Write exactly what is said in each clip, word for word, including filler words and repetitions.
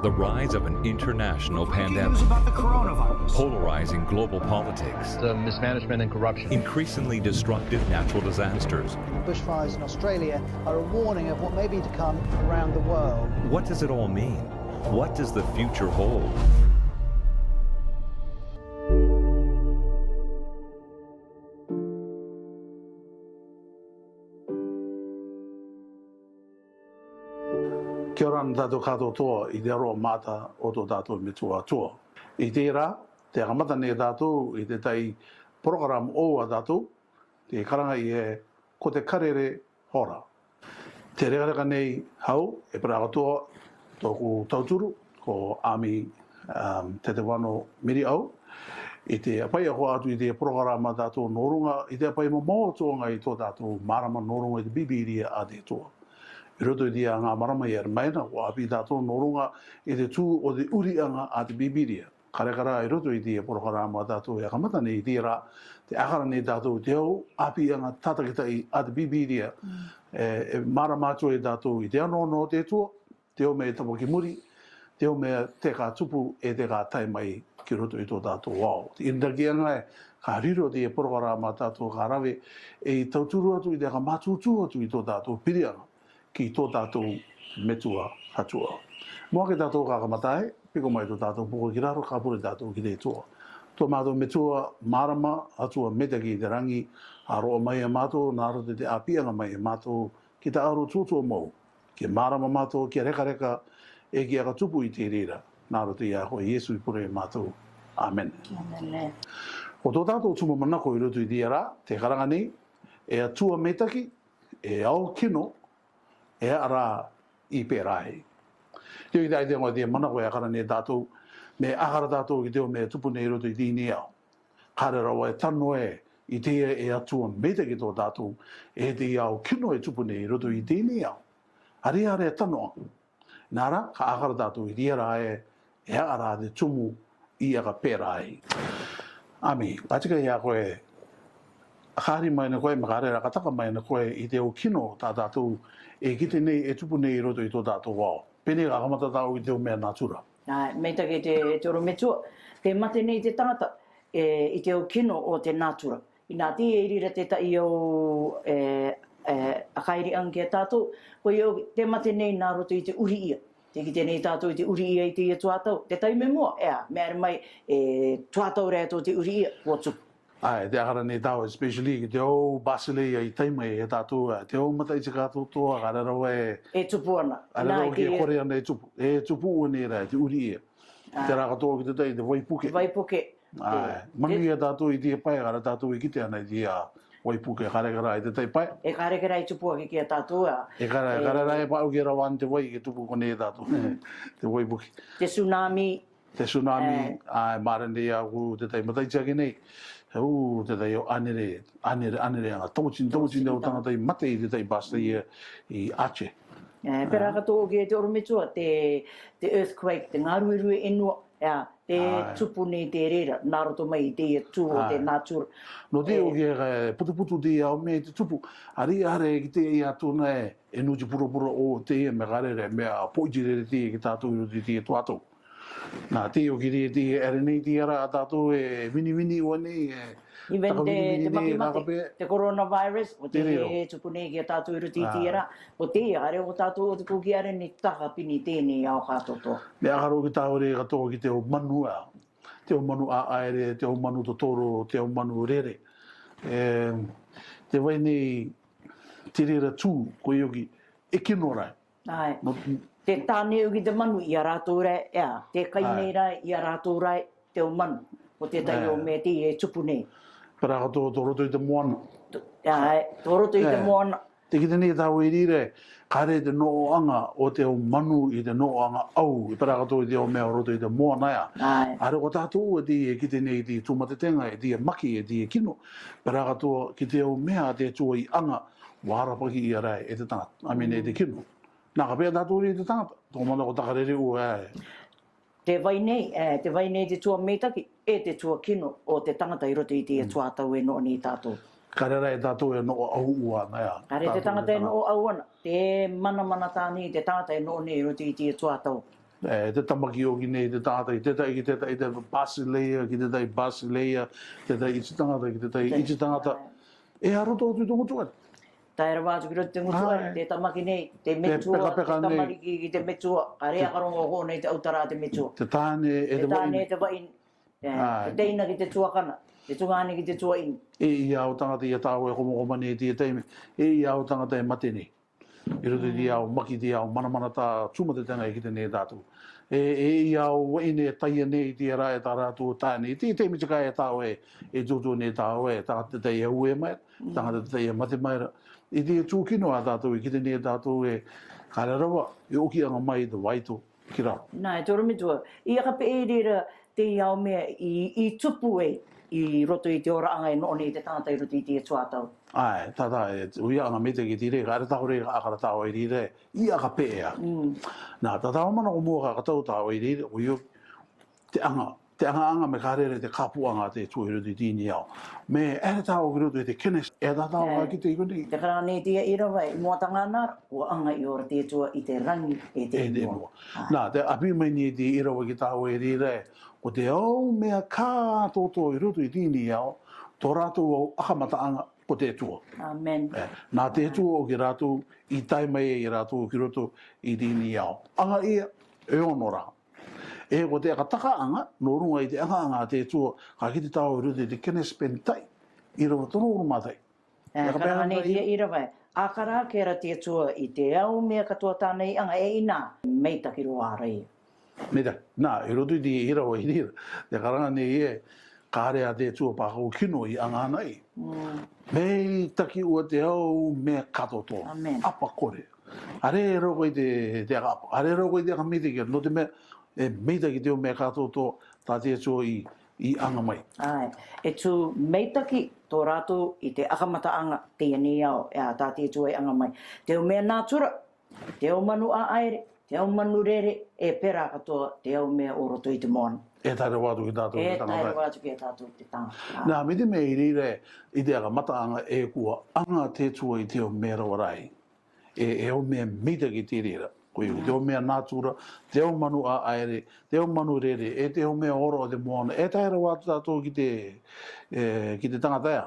The rise of an international pandemic, polarizing global politics, the mismanagement and corruption, increasingly destructive natural disasters. Bushfires in Australia are a warning of what may be to come around the world. What does it all mean? What does the future hold? Kia ora tātou katoatoa i te aroha mata o tō tātou metua Atua. I te rā, te hakamata nei tātou i te tai porokarama o tātou, te karanga i e Ko te Karere Hora. Te rekareka nei hau, e pera katoa, tōku tauturu, ko Ami, um, Tetevano Miriau, i te apai ako atu i te porokarama tātou nō runga, i te apai mamao atu anga i tō tātou marama nō runga i te Bībīria a te Atua. I roto i te anga marama i ere mai na, ko api tātou nō runga i te tū o te urianga a te Bībīria. Karekara i roto i te porokarama tātou e hakamata nei i te rā, te akara nei tātou te au apianga tātakitahi a te Bībīria. E, e marama atu e tātou i te anoano o te Atua, te au mea e tapa ki muri, te au mea te ka tupu e te ka tae mai ki roto i tō tātou ao. Te inarakianga e, ka riro te porokarama tātou ka rave, e tauturu atu i te ka mātūtū atu i tō tātou pirianga ki tō tātou metua Atua. Moa ke tātou ka kamata ai, piko mai tō tātou puka ki raro, ka pure tātou ki te Atua. Tō mātou metua marama, Atua mē taki i te rangi, a roa mai e mātou, nā roto i te apianga mai e mātou, ki ta aro tuatua mau, ki marama mātou, ki rekareka, e ki aka tupu i te reira, nā roto i a koe Iesu i pure e mātou. Amen. Amen. Ko tō tātou tumu manako i roto i te rā, te karanga nei, e Atua mē taki, e ao kino, e ara i pera ai. Te o i tai te ngoa te manako e akara nei tātou, me akara tātou ki te o mea tupu nei roto i tēnei ao. Kare rawa e tano e, i te e Atua mē taki tō tātou, e te ao kino e tupu nei roto i tēnei ao. Are are e tano. Nā rā, ka akara tātou i te rā e, e ara te tumu i aka pera ai. Ami, ka tika i a koe, ka hari mai na koe, me ka rera ka taka mai na koe i te o kino tā tātou, e kite nei, e tupu nei roto i tō tātou ao. Pēnei ka kamata tātou i te o mea natura. Ai, mē taki te, te orometua, te mate nei te tangata, e, i te o kino o te natura. Inā te e rira te tai o, e, e, a kairi ang ki a tātou, ko i o te mate nei nā roto i te uri ia. Te kite nei tātou i te uri ia i te ia tuatau, te tai me mua, ea, me are mai, e, tuatau rea tō te uri ia, kua tupu. Ai, te akara nei tātou, especially ki te o Basileia i tai mai e tātou, e, te o mata i te kātou tō, a kare rawa e. E tupu ana. Are rawa ki e kore ana e tupu, e tupu ua nei rā, te uri ia. Te rā katoa ki te tai, te Waipuke. Waipuke. Ai, manu ia tātou i te pae, kare tātou i kite ana i te ia Waipuke, kare kare i te tai pae. E kare kare i tupu ake ki a tātou, a. E kare, kare rā e pau ki rawa te wai ke tupu konei e tātou. Te Waipuke. Te tsunami. Te tsunami, ai, mare nei a ku te tai mataitiaki nei. He u te tai o anere, anere, anere anga. Tautin, tautin te o tangata i mate i te tai basta ia i Aceh. E, pera katoa ke te orometua, te, te earthquake, te ngā ruerue e nua, ea, te tupu nei te reira, nā roto mai i te ia tū o te natura. Nō te o ke ka putuputu te ia o mea i te tupu, ari are ki te ia tū na e, e nuti purapura o te ia me ka rere, mea poiti rere te ia ki tātou i roto i te ia tuatau. Nā, te o kiri e te ia ere nei te ia rā a tātou e winivini ua nei, e Even te, te makimate, te coronavirus, o te e tupu nei ki a tātou i roto i te ia rā. O te ia, are o tātou o te kuki are nei taka pini tēnei ao kātoatoa. Me akaro ki tāore katoa ki te o manu a. Te o manu a aere, te o manu totoro, te o manu rere. E, te vai nei te rera tū, ko ioki, e kino rai. Ai. Te tāne uki te manu i a rātou rai, ea, te kai nei rai i a rātou rai, te o manu. Ko te tai o mea te e tupu nei. Pera katoa tō roto i te moana. Ai, tō roto i te moana. Te kite nei tāua i rire, kare te noʻoanga o te o manu i te noʻoanga au, i pera katoa i te o mea o roto i te moana ea. Ai. Are ko tātou e te e kite nei te tūmatetenga, e te e maki, e te e kino. Pera katoa ki te o mea te tua i anga, warapaki i a rai, e te tangata. I mean, e te kino. Nā ka pea tātou i te tangata, tō mana ko takarere ua e. Te vai nei, e, te vai nei te tua meitaki, e te tua kino o te tangata i roto i te tua tau e noʻo nei tātou. Kare rā e tātou e noʻo au ua ana, ea. Kare te tangata e noʻo au ana, te manamana tāne i te tangata e noʻo nei i roto i te tua tau. E te tamaki ō ki nei te tangata, i te tai ki te tai, te Basileia ki te tai Basileia, te tai iti tangata ki te tai iti tangata. E a roto atu i te ngutu atu. Tae rava atu ki roto i te ngutu atu, te tamaki nei te metua, te tamariki ki te metua, ka reaka rongo ōna i te autara te metua. Te tāne e te vaʻine. Te teina ki te tuakana, te tuagane ki te tuaʻine. E ia au tangata ia tāua e komokoma nei i te taime, e ia au tangata e mate nei. I roto i te ao maki, te ao manamanatā tūmatetenga e kite nei tātou. E, e ia au vaʻine e taia nei i te rā e tā rātou tae nei. I te taime tika e tāua e, e tūtū nei tāua e, tangata te tai e ue mai ra, tangata te tai e mate mai ra. I te tū kino a tātou e kite nei tātou e, ka rarava, e okiaga mai te vaito ki raro. Nā, e toro metua. I aka pē e rira te ao mea i, i tupu e, i roto i te oraaga e noʻo nei te tangata i roto i te tuatau. Ae, tata e, uiaga mea te ki tire, ka ara tau re, ka ara tau e rira, i aka pē e a. Nā, tata o mana ko mua ka tau tau e rira, o io, te aga, te aga aga me ka rere te kapuaga te tua i roto i te ini ao. Me, e te tau ki roto i te kenes, e tata o ka ki te iko nei. Te karanga nei te ia ira vai, mua tanga nā, kua aga i ora te tua i te rangi e te mua. Nā, te api mai nei te ira vai ki tau e rira e, ko te ao mea kātoto i roto i te ini ao, to rātou au aka mata aga, ko te tua. Amen. E, nā te tua o ki rātou, i tae mai e rātou ki roto i te ini ao. Aga ia, e ono rā. E ko te aka taka aga, no runga i te aga aga te tua, ka ki te tau i roto i te kenes penitai, i rava tono uru matai. E, ka pē nei te ia ira vai. A kara ke ra te tua i te ao mea katoa tāna i aga e ina, meitaki roa ra ia. Meitaki, nā, i roto i te ira vai rira. Te karanga nei e, ka re a te tua pākau kino i aga nei. Meitaki ua te ao mea katoto. Amen. Apa kore. Are roko i te, te aka apa. Are roko i te aka meitaki, no te mea, e meitaki te ao mea katoto, tā te tua i, i aga mai. Ae, e tū meitaki to rātou i te aka mata aga te ia nei ao, e a tā te tua i aga mai. Te ao mea nātura, te ao manu ʻaere, te ao manu rere, e pera katoa, te ao mea o roto i te moana. E tae rava atu ki tātou te tangata. E tae rava atu ki tātou te tangata. Nā, me te mea i rira e, i te aka mata aga e kua aga te tua i te ao mea rava rai. E, e ao mea meitaki te rira. Ko i te ao mea nātura, te ao manu ʻaere, te ao manu rere, e te ao mea ora o te moana, e tae rava atu tātou ki te, e, ki te tangata ia.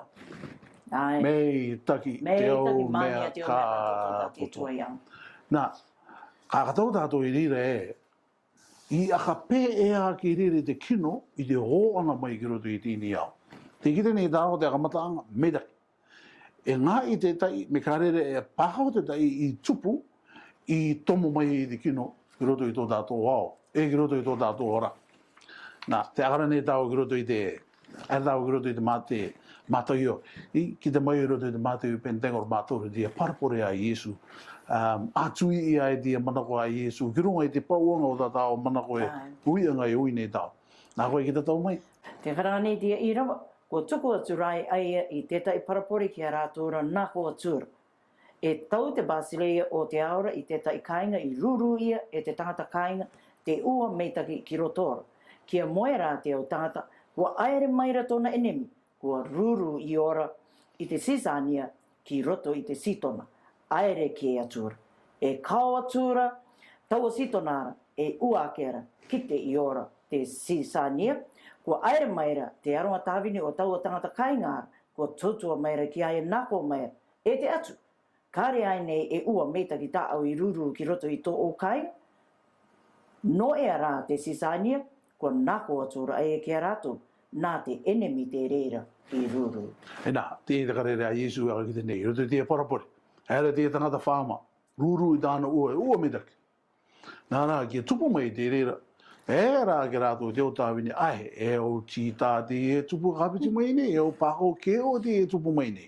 Ae. Meitaki, te ao mea katoto. Nā, ka katoa tātou i rira e, i aka pē e a ki rira te kino, i te oaga mai ki roto i te ini ao. Te kite nei tāua te aka mata aga, meitaki. E ngaʻi te tai, me ka rere e pākau te tai i tupu, i tomo mai i te kino, ki roto i tō tātou ao, e ki roto i tō tātou ora. Nā, te aka ra nei tāua ki roto i te, e tāua ki roto i te mate, Mataio, i, ki te mai i roto i te Mataio pene tenga ora mā toru, te parabole a Iesu. Um, a tui i ai te manako a Iesu, ki runga i te pauaga o tata ao manako e, uiaga e ui nei tāua. Nā koe ki te tau mai. Te karanga nei te ia ira va. Kua tuku atu ra a ia i tētahi parabole ki a rātou ra, nā kua tura. E tau te Basileia o te ao ra i tētahi kāiŋa i ruru ia e te tangata kāiŋa, te ua meitaki ki roto ra. Kia moe ra te au tangata, kua aere mai ra tōna enemi, kua ruru i ora i te Sisania ki roto i te Sitona. Aere kē atu ra. E kao atu ra, taua Sitona ra, e ua ake ra, kite i ora te Sisania, kua aere mai ra te aroga tāvini o taua tangata kāiŋa ra, kua tautua mai ra ki a ia nā kua mai ra, e te Atua, ka re ai nei e ua meitaki tāʻau i ruru ki roto i tō ʻou kāiŋa? Noea ra te Sisania, kua nā kua tura ai ki a rātou, nā te enemi te reira i ruru. E nā, te, te karere a Iesu e aka ki te nei, i roto i te parabole. Era te tangata fāma, ruru i tāna ua, ua meitaki. Nā rā, kia tupu mai te reira. E rā ki a rātou te au tāvini, ʻae, e au tī tā te e tupu ka piti mai nei, e au pākau kē ʻo te e tupu mai nei.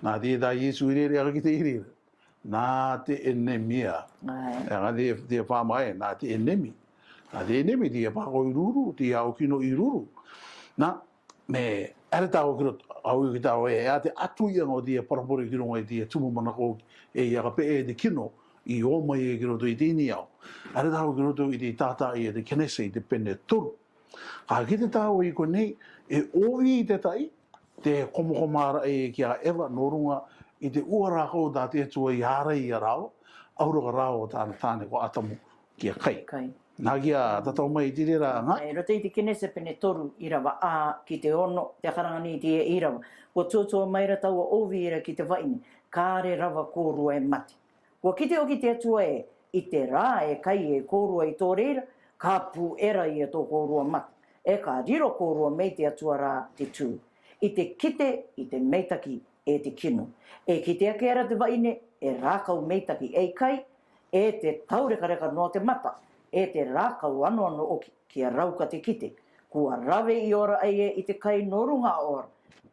Nā te tā Iesu i reira, e aka ki te reira. Nā te enemi a. ʻAe. E aka te, te fāma e, nā te enemi. Nā te enemi, te pākau i ruru, te au kino i ruru. Nā, me, ʻere tāua ki roto, au ki tāua e, e a te atu i anga o te parabole ki runga i te tumu manako e i aka pē e te kino, i ō mai e ki roto i te ini ao. ʻEre tāua ki roto i te tātā i te Kenese i te pene toru. Ka kite tāua i konei, e ʻovi te tai, te komakoma ra e ki a Eva, nō runga i te ua rākau tā te Atua i ʻarai i a rāua, aura ka rāua tāna tāne ko Atamu, ki a kai. Kai. Nā ki a tatau mai i te reira anga. E roto i te Kenese pene toru irava a ki te ono, te karanga nei te ia irava. Kua tuatua mai ra taua ovi era ki te vaine, ka rava korua e mate. Kua kite oki te Atua e, i te ra e kai e korua i to reira, ka pu era ia to korua mate. E ka riro korua mei te Atua ra te tu. I te kite, i te meitaki, e te kino. E kite ake era te vaine, e rakau meitaki ei kai, e te taurekareka noa te mata, e te rakau anoano oki, ki a rauka te kite. Kua rave i ora ai e i te kai no ruŋa a ora,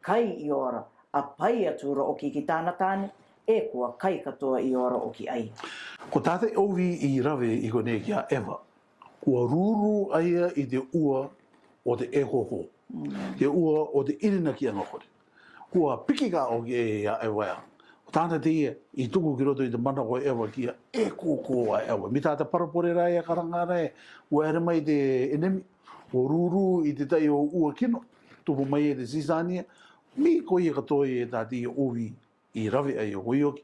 kai i ora, a pai atu ra oki ki tana tane, e kua kai katoa i ora oki ai. Ko tā te ovi i rave i konei ki a Eva. Kua ruru ai i te ua o te ekoko. Te ua o te irinakiaŋa kore. Kua piki ka oki e a Eva. Ko tana te ia i tuku ki roto i te mana ko Eva ki a ekoko a Eva. Mita te parapore ra e karanga ra e. Kua ere mai te enemi. Kua ruru i te tai o ua kino. Tupu mai e te sisania. Mi ko ia katoa e tā te ia ovi i rave ai o koioki.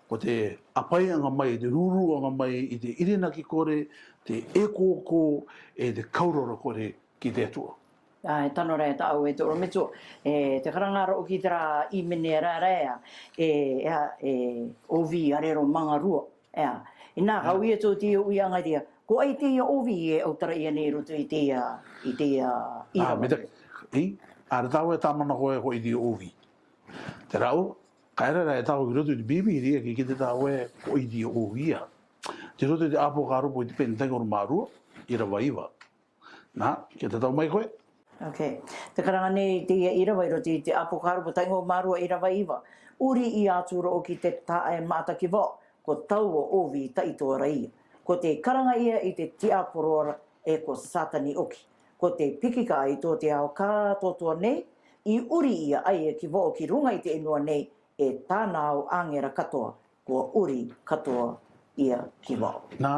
Ko te apaiaŋa mai, te ruruaŋa mai i te irinaki kore, te ekoko, e te kauroro kore ki te Atua. Ai, tano ra e tāʻau e te orometua. E, te karanga ra oki te ra imene ra ra e, e, e, ovi arero maŋarua. E, ina, ka ui e tō te ia ui aŋa te ia. Ko ai te ia ovi e autara ia nei roto i te ia, i te ia, i ra. Mita, i, ara tāua e tāmana ko e ko i te ia ovi. Te rau, ka era ra e tāua ki roto i te Bibili, ke kite tāua e ko i te ia ovi ia. Te roto i te Apokaripo i te pene taŋi oro mā rua, irava iva. Nā, ke tatau mai koe. Ok. Te karanga nei te ia irava i roto i te Apokaripo taŋi oro mā rua irava iva. Uri ia atu ra oki te tae mata ki vao, ko taua ovi taʻitoa ra ia. Ko te karanga ia i te tiaporo ra, e ko Satani oki. Ko te piki ka i tō te ao katoatoa nei, i uri ia ai e ki vao ki ruŋa i te inua nei, e tāna ao aŋera katoa, kua uri katoa ia ki vao. Nā,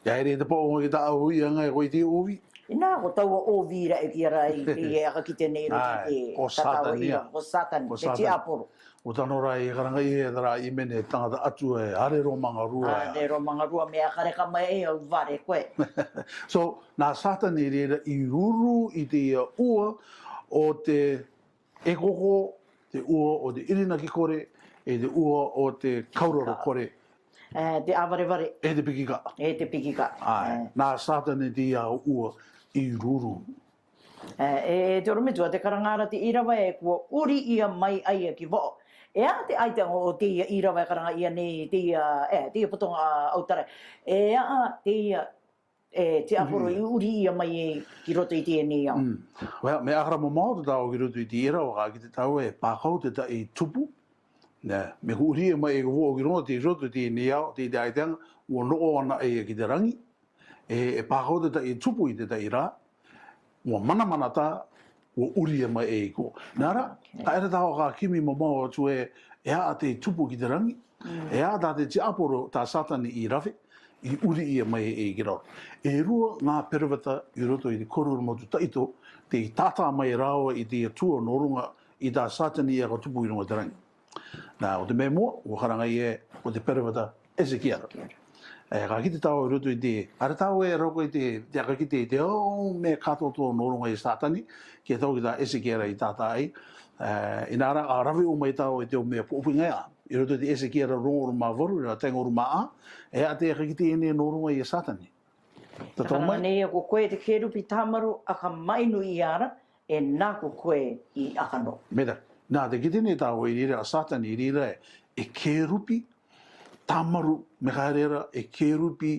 ia ere te pao ki tāʻau ia ŋa e ko i te ovi. Ina, ko taua ovi ra e ki ara i te ia aka ki te nei roto i te ko Satani ia. Ko Satani, te tiaporo. Ko tano ra i karanga i e tara imene taŋata atu e arero maŋarua. Arero maŋarua me aka reka mai e au vare koe. So, nā Satani reira i ruru i te ia ua o te ekoko, te ua o te irinaki kore, e te ua o te kauroro kore. E, te avarevare. E te piki ka. E te piki ka. Ai, nā Satani te ia ua i ruru. E, e, te orometua te karanga ra te irava e kua uri ia mai ai e ki vao. E a te aitaŋa o te ia irava e karanga ia nei te ia, e, te ia potoŋa autara. E a te ia, e, tiaporo i uri ia mai e ki roto i te nei ao. Well, me akara mo mau te tau ki roto i te irava ka kite tāua e pakau te taʻi tupu. Nē, me ko uri ia mai e ko vao ki roto i te nei ao, te aitaŋa, ua noʻo ana e ki te raŋi. E, e pakau te taʻi tupu i te taʻi ra, ua manamana tā, ua uri ia mai e i ko. Nā ra, ka era tāua ka kimi mo mau atu e, e a te tupu ki te raŋi, e a tā te tiaporo tā Satani i rave, i uri ia mai e i ki raro. E rua ŋā pereveta i roto i te koro motu taʻito, te tātā mai rāua i te Atua nō ruŋa i tā Satani i a ka tupu i ruŋa te raŋi. Nā, o te meʻa mua, ua karanga i e, o te pereveta Esekiera. E, ka kite tāua i roto i te, ara tāua e roko i te, te aka kite i te ao meʻa katoatoa nō ruŋa i Satani, ke tau ki tā Esekiera i tātā ai, e, ina ra a rave ʻo mai tāua i te ao meʻa poʻupi ŋa ia, i roto i te Esekiera ruŋa oro mā varu, ra taŋi oro mā a, e a te aka kite nei nō ruŋa i Satani. Tatau mai. Nei ko koe te kerupi tāmaru aka maʻinu i ara, e nā ko koe i aka nō. Mera, nā te kite nei tāua i reira a Satani i reira e kerupi tāmaru me ka reira e kerupi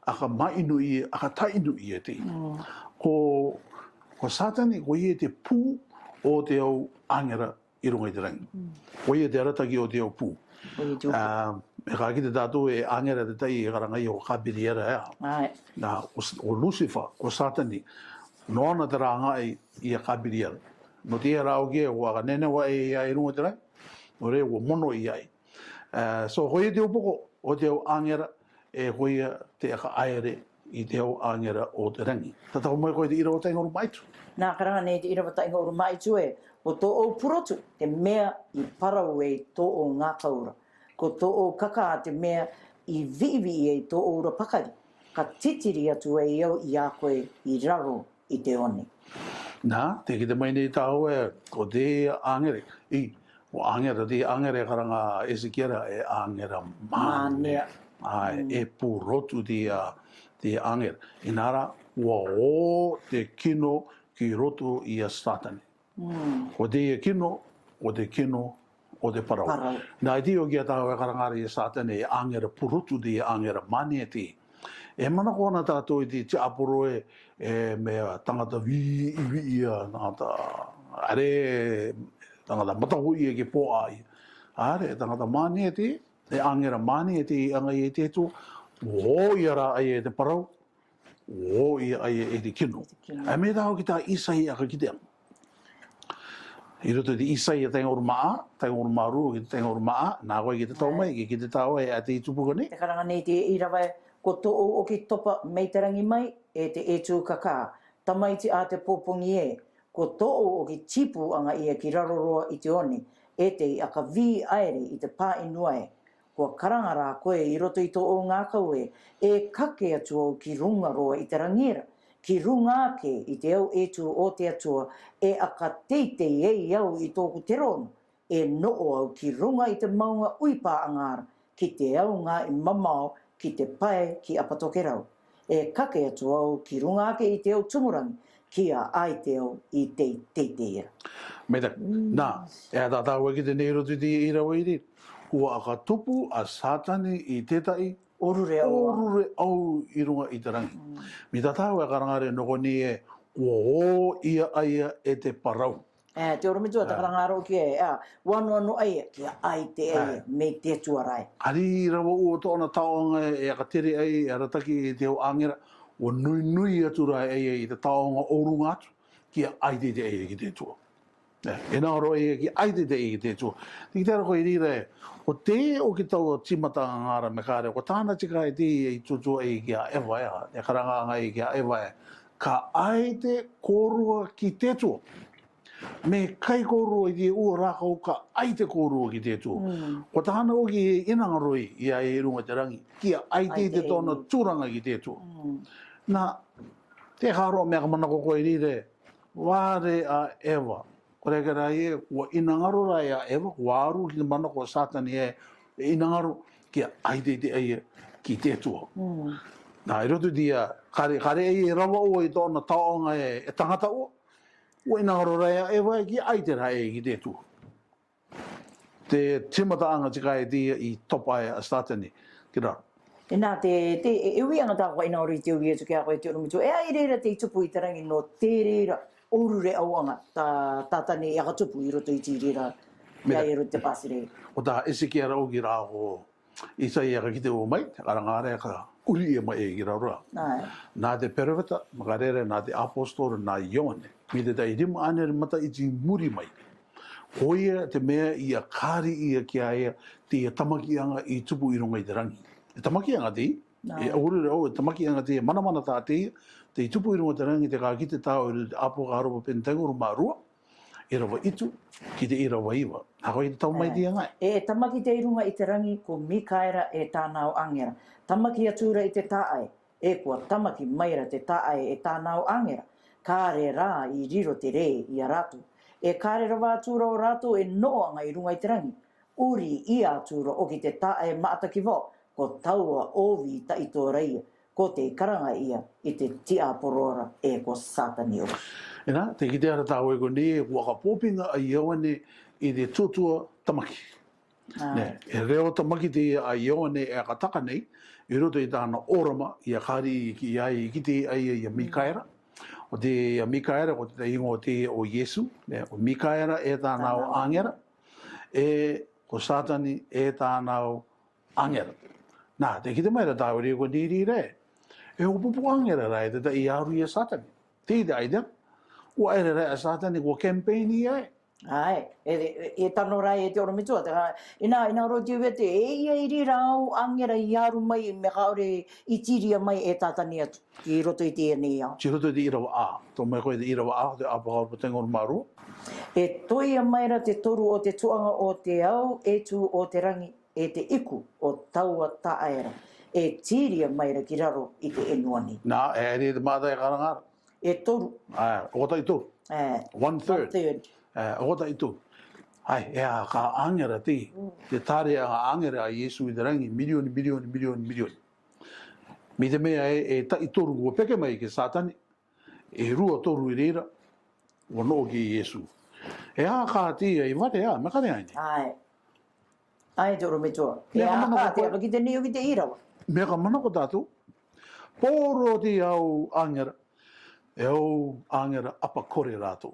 aka maʻinu ia, aka taʻinu ia te. Ko, ko Satani, ko ia te pū o te au aŋera i ruŋa i te raŋi. Ko ia te arataki o te au pū. Ko ia te au pū. E ka kite tātou e aŋera te taʻi e karanga ia ko Kapiriera, ē. Nā, ko, ko Lusifa, ko Satani, nō ana te rāgaʻi i a Kapiriera. Nō te ia rā ʻoki e, ʻua ka nenevaʻi ia i ruŋa i te raŋi, nō reira ʻua mono ia ai. E, so, ko ia te upoko o te au aŋera, e ko ia te aka ʻaere i te au aŋera o te raŋi. Tatau mai ko e te ʻīrava taʻi ʻahuru mā hitu. Nā, karanga nei te ʻīrava taʻi ʻahuru mā hitu e, ko tōʻou purotu te meʻa i parau ei tōʻou ŋākaura. Ko tōʻou kakā te meʻa i viʻiviʻi ei tōʻou ra pakari. ka titiri atu ai au i a koe i raro i te one. Nā, te kite mai nei tāua e, ko te āngere, i, ko āngere, te āngere karanga Esekiera e āngere mānea. Mānea. Ai, e purotu te, a, te āngere. Inā rā, ua ō te kino ki roto i a Sātane. Ko te kino, ko te kino, o te parau. Parau. Nā, e tī ō ki a tāua e karanga ra i a Sātane e āngere purotu te āngere mānea te. E manako ana tātou i te tiaporo e, e mea tangata vī, i vī ia, tangata are, tangata mataho ia ke pō ai. Are, tangata mānea te, e āngere mānea te, anga i te tū, ō ia rā ai e te parau, ō ia ai e te kino. Te kino. E mea tāua ki tā Isaia ka kite. I roto i te Isaia taenga uru mā, taenga uru mā rua ki te taenga uru mā, nā koe ki te tau mai, ki, ki te tau e, a te i tupu ko nei. Te karanga nei te irava e, ko tō'u oki topa mai te rangi mai, e te etū kakā, tamaiti a te pōpongi e, ko tō'u oki tipu anga ia ki raro roa i te one, e te i aka vī aere i te pā inua e, kua karanga rā koe i roto i tō'u ngākau e, e kake atu au ki runga roa i te rangi ra, ki runga ake i te au etū o te Atua, e aka teitei ei au i tō'u teronu, e no'o au ki runga i te maunga uipā'anga ra, ki te au ngāi mamao, ki te pae, ki Apatokerau. E kake atu au ki runga ake i te au tumurangi, kia ai te au i te teitei ra. Mea tā, nā, e tā tāua ki te nei roto i te irava iri, kua aka tupu a Sātane i te ta'i, orure au. Orure au i runga i te rangi. Mea tā tāua e karanga ra nō ko nei e, kua ō ia aia e te parau. E, te orometua, te karanga ra oki e, a, ua noa noa aia, kia ai te aia, mei te Atua ra e. Ari rava ua tō'ona tao'anga e, e aka tere ai, e arataki e te au āngere, ua nui nui atu rā aia i te tao'anga o runga atu, kia ai te te aia ki te Atua. E, e nā roa aia kia ai te te aia ki te Atua. Te kite ra ko iri ra e, ko te oki tau a tīmata anga ra Mikaera, ko tāna tika e te i tūtū ai kia Eva e, e karanga anga ai kia Eva e, ka ai te kōrua ki te Atua. Me kai kōrua i te ua rākau ka ai te kōrua ki te Atua. Ko tāna oki e inanga roa i a e runga te rangi, kia ai te te tō'ona tūranga ki te Atua. Nā, te haro mea ka manako ko iri ra e, vare a Eva. Ko reke rā e, kua inanga roa rā a Eva, kua aru ki te manako a Sātane e, e inanga roa, kia ai te te aia ki te Atua. Nā, i roto i te ia, kare, kare e rava ua i tō'ona tao'anga e, e tangata ua. Ua inanga roa rā a Eva e kia ai te rā e ki te Atua. Te tīmata'anga tika e te ia i topa e a Sātane ki raro. Inā te, te, e, e uianga tā kua inanga roa i te ui atu ki a koe te orometua. E ai reira te i tupu i te rangi nō te reira orure au'anga tā, Tātane e aka tupu i roto i te reira. Mea tā, i roto i te pātireia. Ko tā Esekiera oki rā ko Isaia ka kite ua mai, te karanga ra ka uri ia mai e ki raro ra. Nā te perofeta, Mikaera, nā te apostoro, nā Ioane. Mei te ta'i rima ānere mataiti muri mai. Ko ia te me'e ia kari ia ki a ia, te ia tamaki'anga i tupu i ruŋa i te raŋi. E tamaki'anga te ia, e uri ra au, e tamaki'anga te ia, manamana tā te ia, te i tupu i ruŋa i te raŋi, te ka kite tāua i roto i te ʻApokaropa pene taŋa ʻahuru mā rua, irava ʻitu ki te irava iva. Hako i te tau mai te ia ŋae. E tamaki te i ruŋa i te raŋi ko Mikaera e tāna au ʻāŋera. Tamaki atu ra i te tāʻae, e kua tamaki mai ra te tāʻae e tāna au ʻāŋera. Kāre rā i riro te rē ia rātou. E kāre rava atu ra ō rātou e noʻo aŋa i ruŋa i te raŋi. Uri ia atu ra ʻo ki te tāʻae maʻata ki vao, ko taua ʻovi taʻitoa ra ia, ko te karagaʻi ia i te tiaporo ra e ko Satani ʻohi. Ena, te kitea ra tāua ko eni, e kua ka pōpiga a Ioane i te tuatua tamaki. Ne, e reo tamaki te ia a Ioane e ka taka nei, i roto i tāna ʻōrama, ia kari ki ai, ki te ia, ia Mikaera. ʻO te ia Mikaera, ko te igoa te ia ʻo Iesu, ne, ko Mikaera e tāna au ʻāŋera, e ko Satani e tāna au ʻāŋera. Na, te kite mai ra tāua ko eni ra, e ʻopupu ʻāŋera ra e te taʻi aru ia Satani. Te ʻite ʻaita, ʻua ʻere ra a Satani kua campaign ia e. Ae, e, e, e tano ra e te ʻorometua, te ka, ena, ena ro te vete, e ia iri ra au ʻāŋera i aru mai, me ka ʻore i tiria mai e Satani atu. Ki roto i te ia nei ao. Ki roto i te irava ʻā. Tō mai koe te irava ʻā, te ʻApokaropa te iŋa ʻahuru mā rua. E toia mai ra te toru o te tuaga o te au, e tū o te raŋi, e te iku o taua tāʻae ra. e tīria mai ra ki raro i te enua nei. Nā, e rē te mata e karanga ra. E toru. Ā, oko taʻi toru. Ā, one third. One third. Ā, oko taʻi toru. Ai, e a ka angera te, te tare a angera a Iesu i te rangi, mirioni, mirioni, mirioni, mirioni. Me te meʻa e, e taʻi toru kua peke mai ke Satani, e rua toru i reira, kua noʻo ki Iesu. E a ka te ia i vare a, me kare ai nei. Ai. Ai, te orometua. E a ka te, aba ki te nei o ki te irava. Me ka manako tātou. Poro te au angera. E au angera apa kore rātou.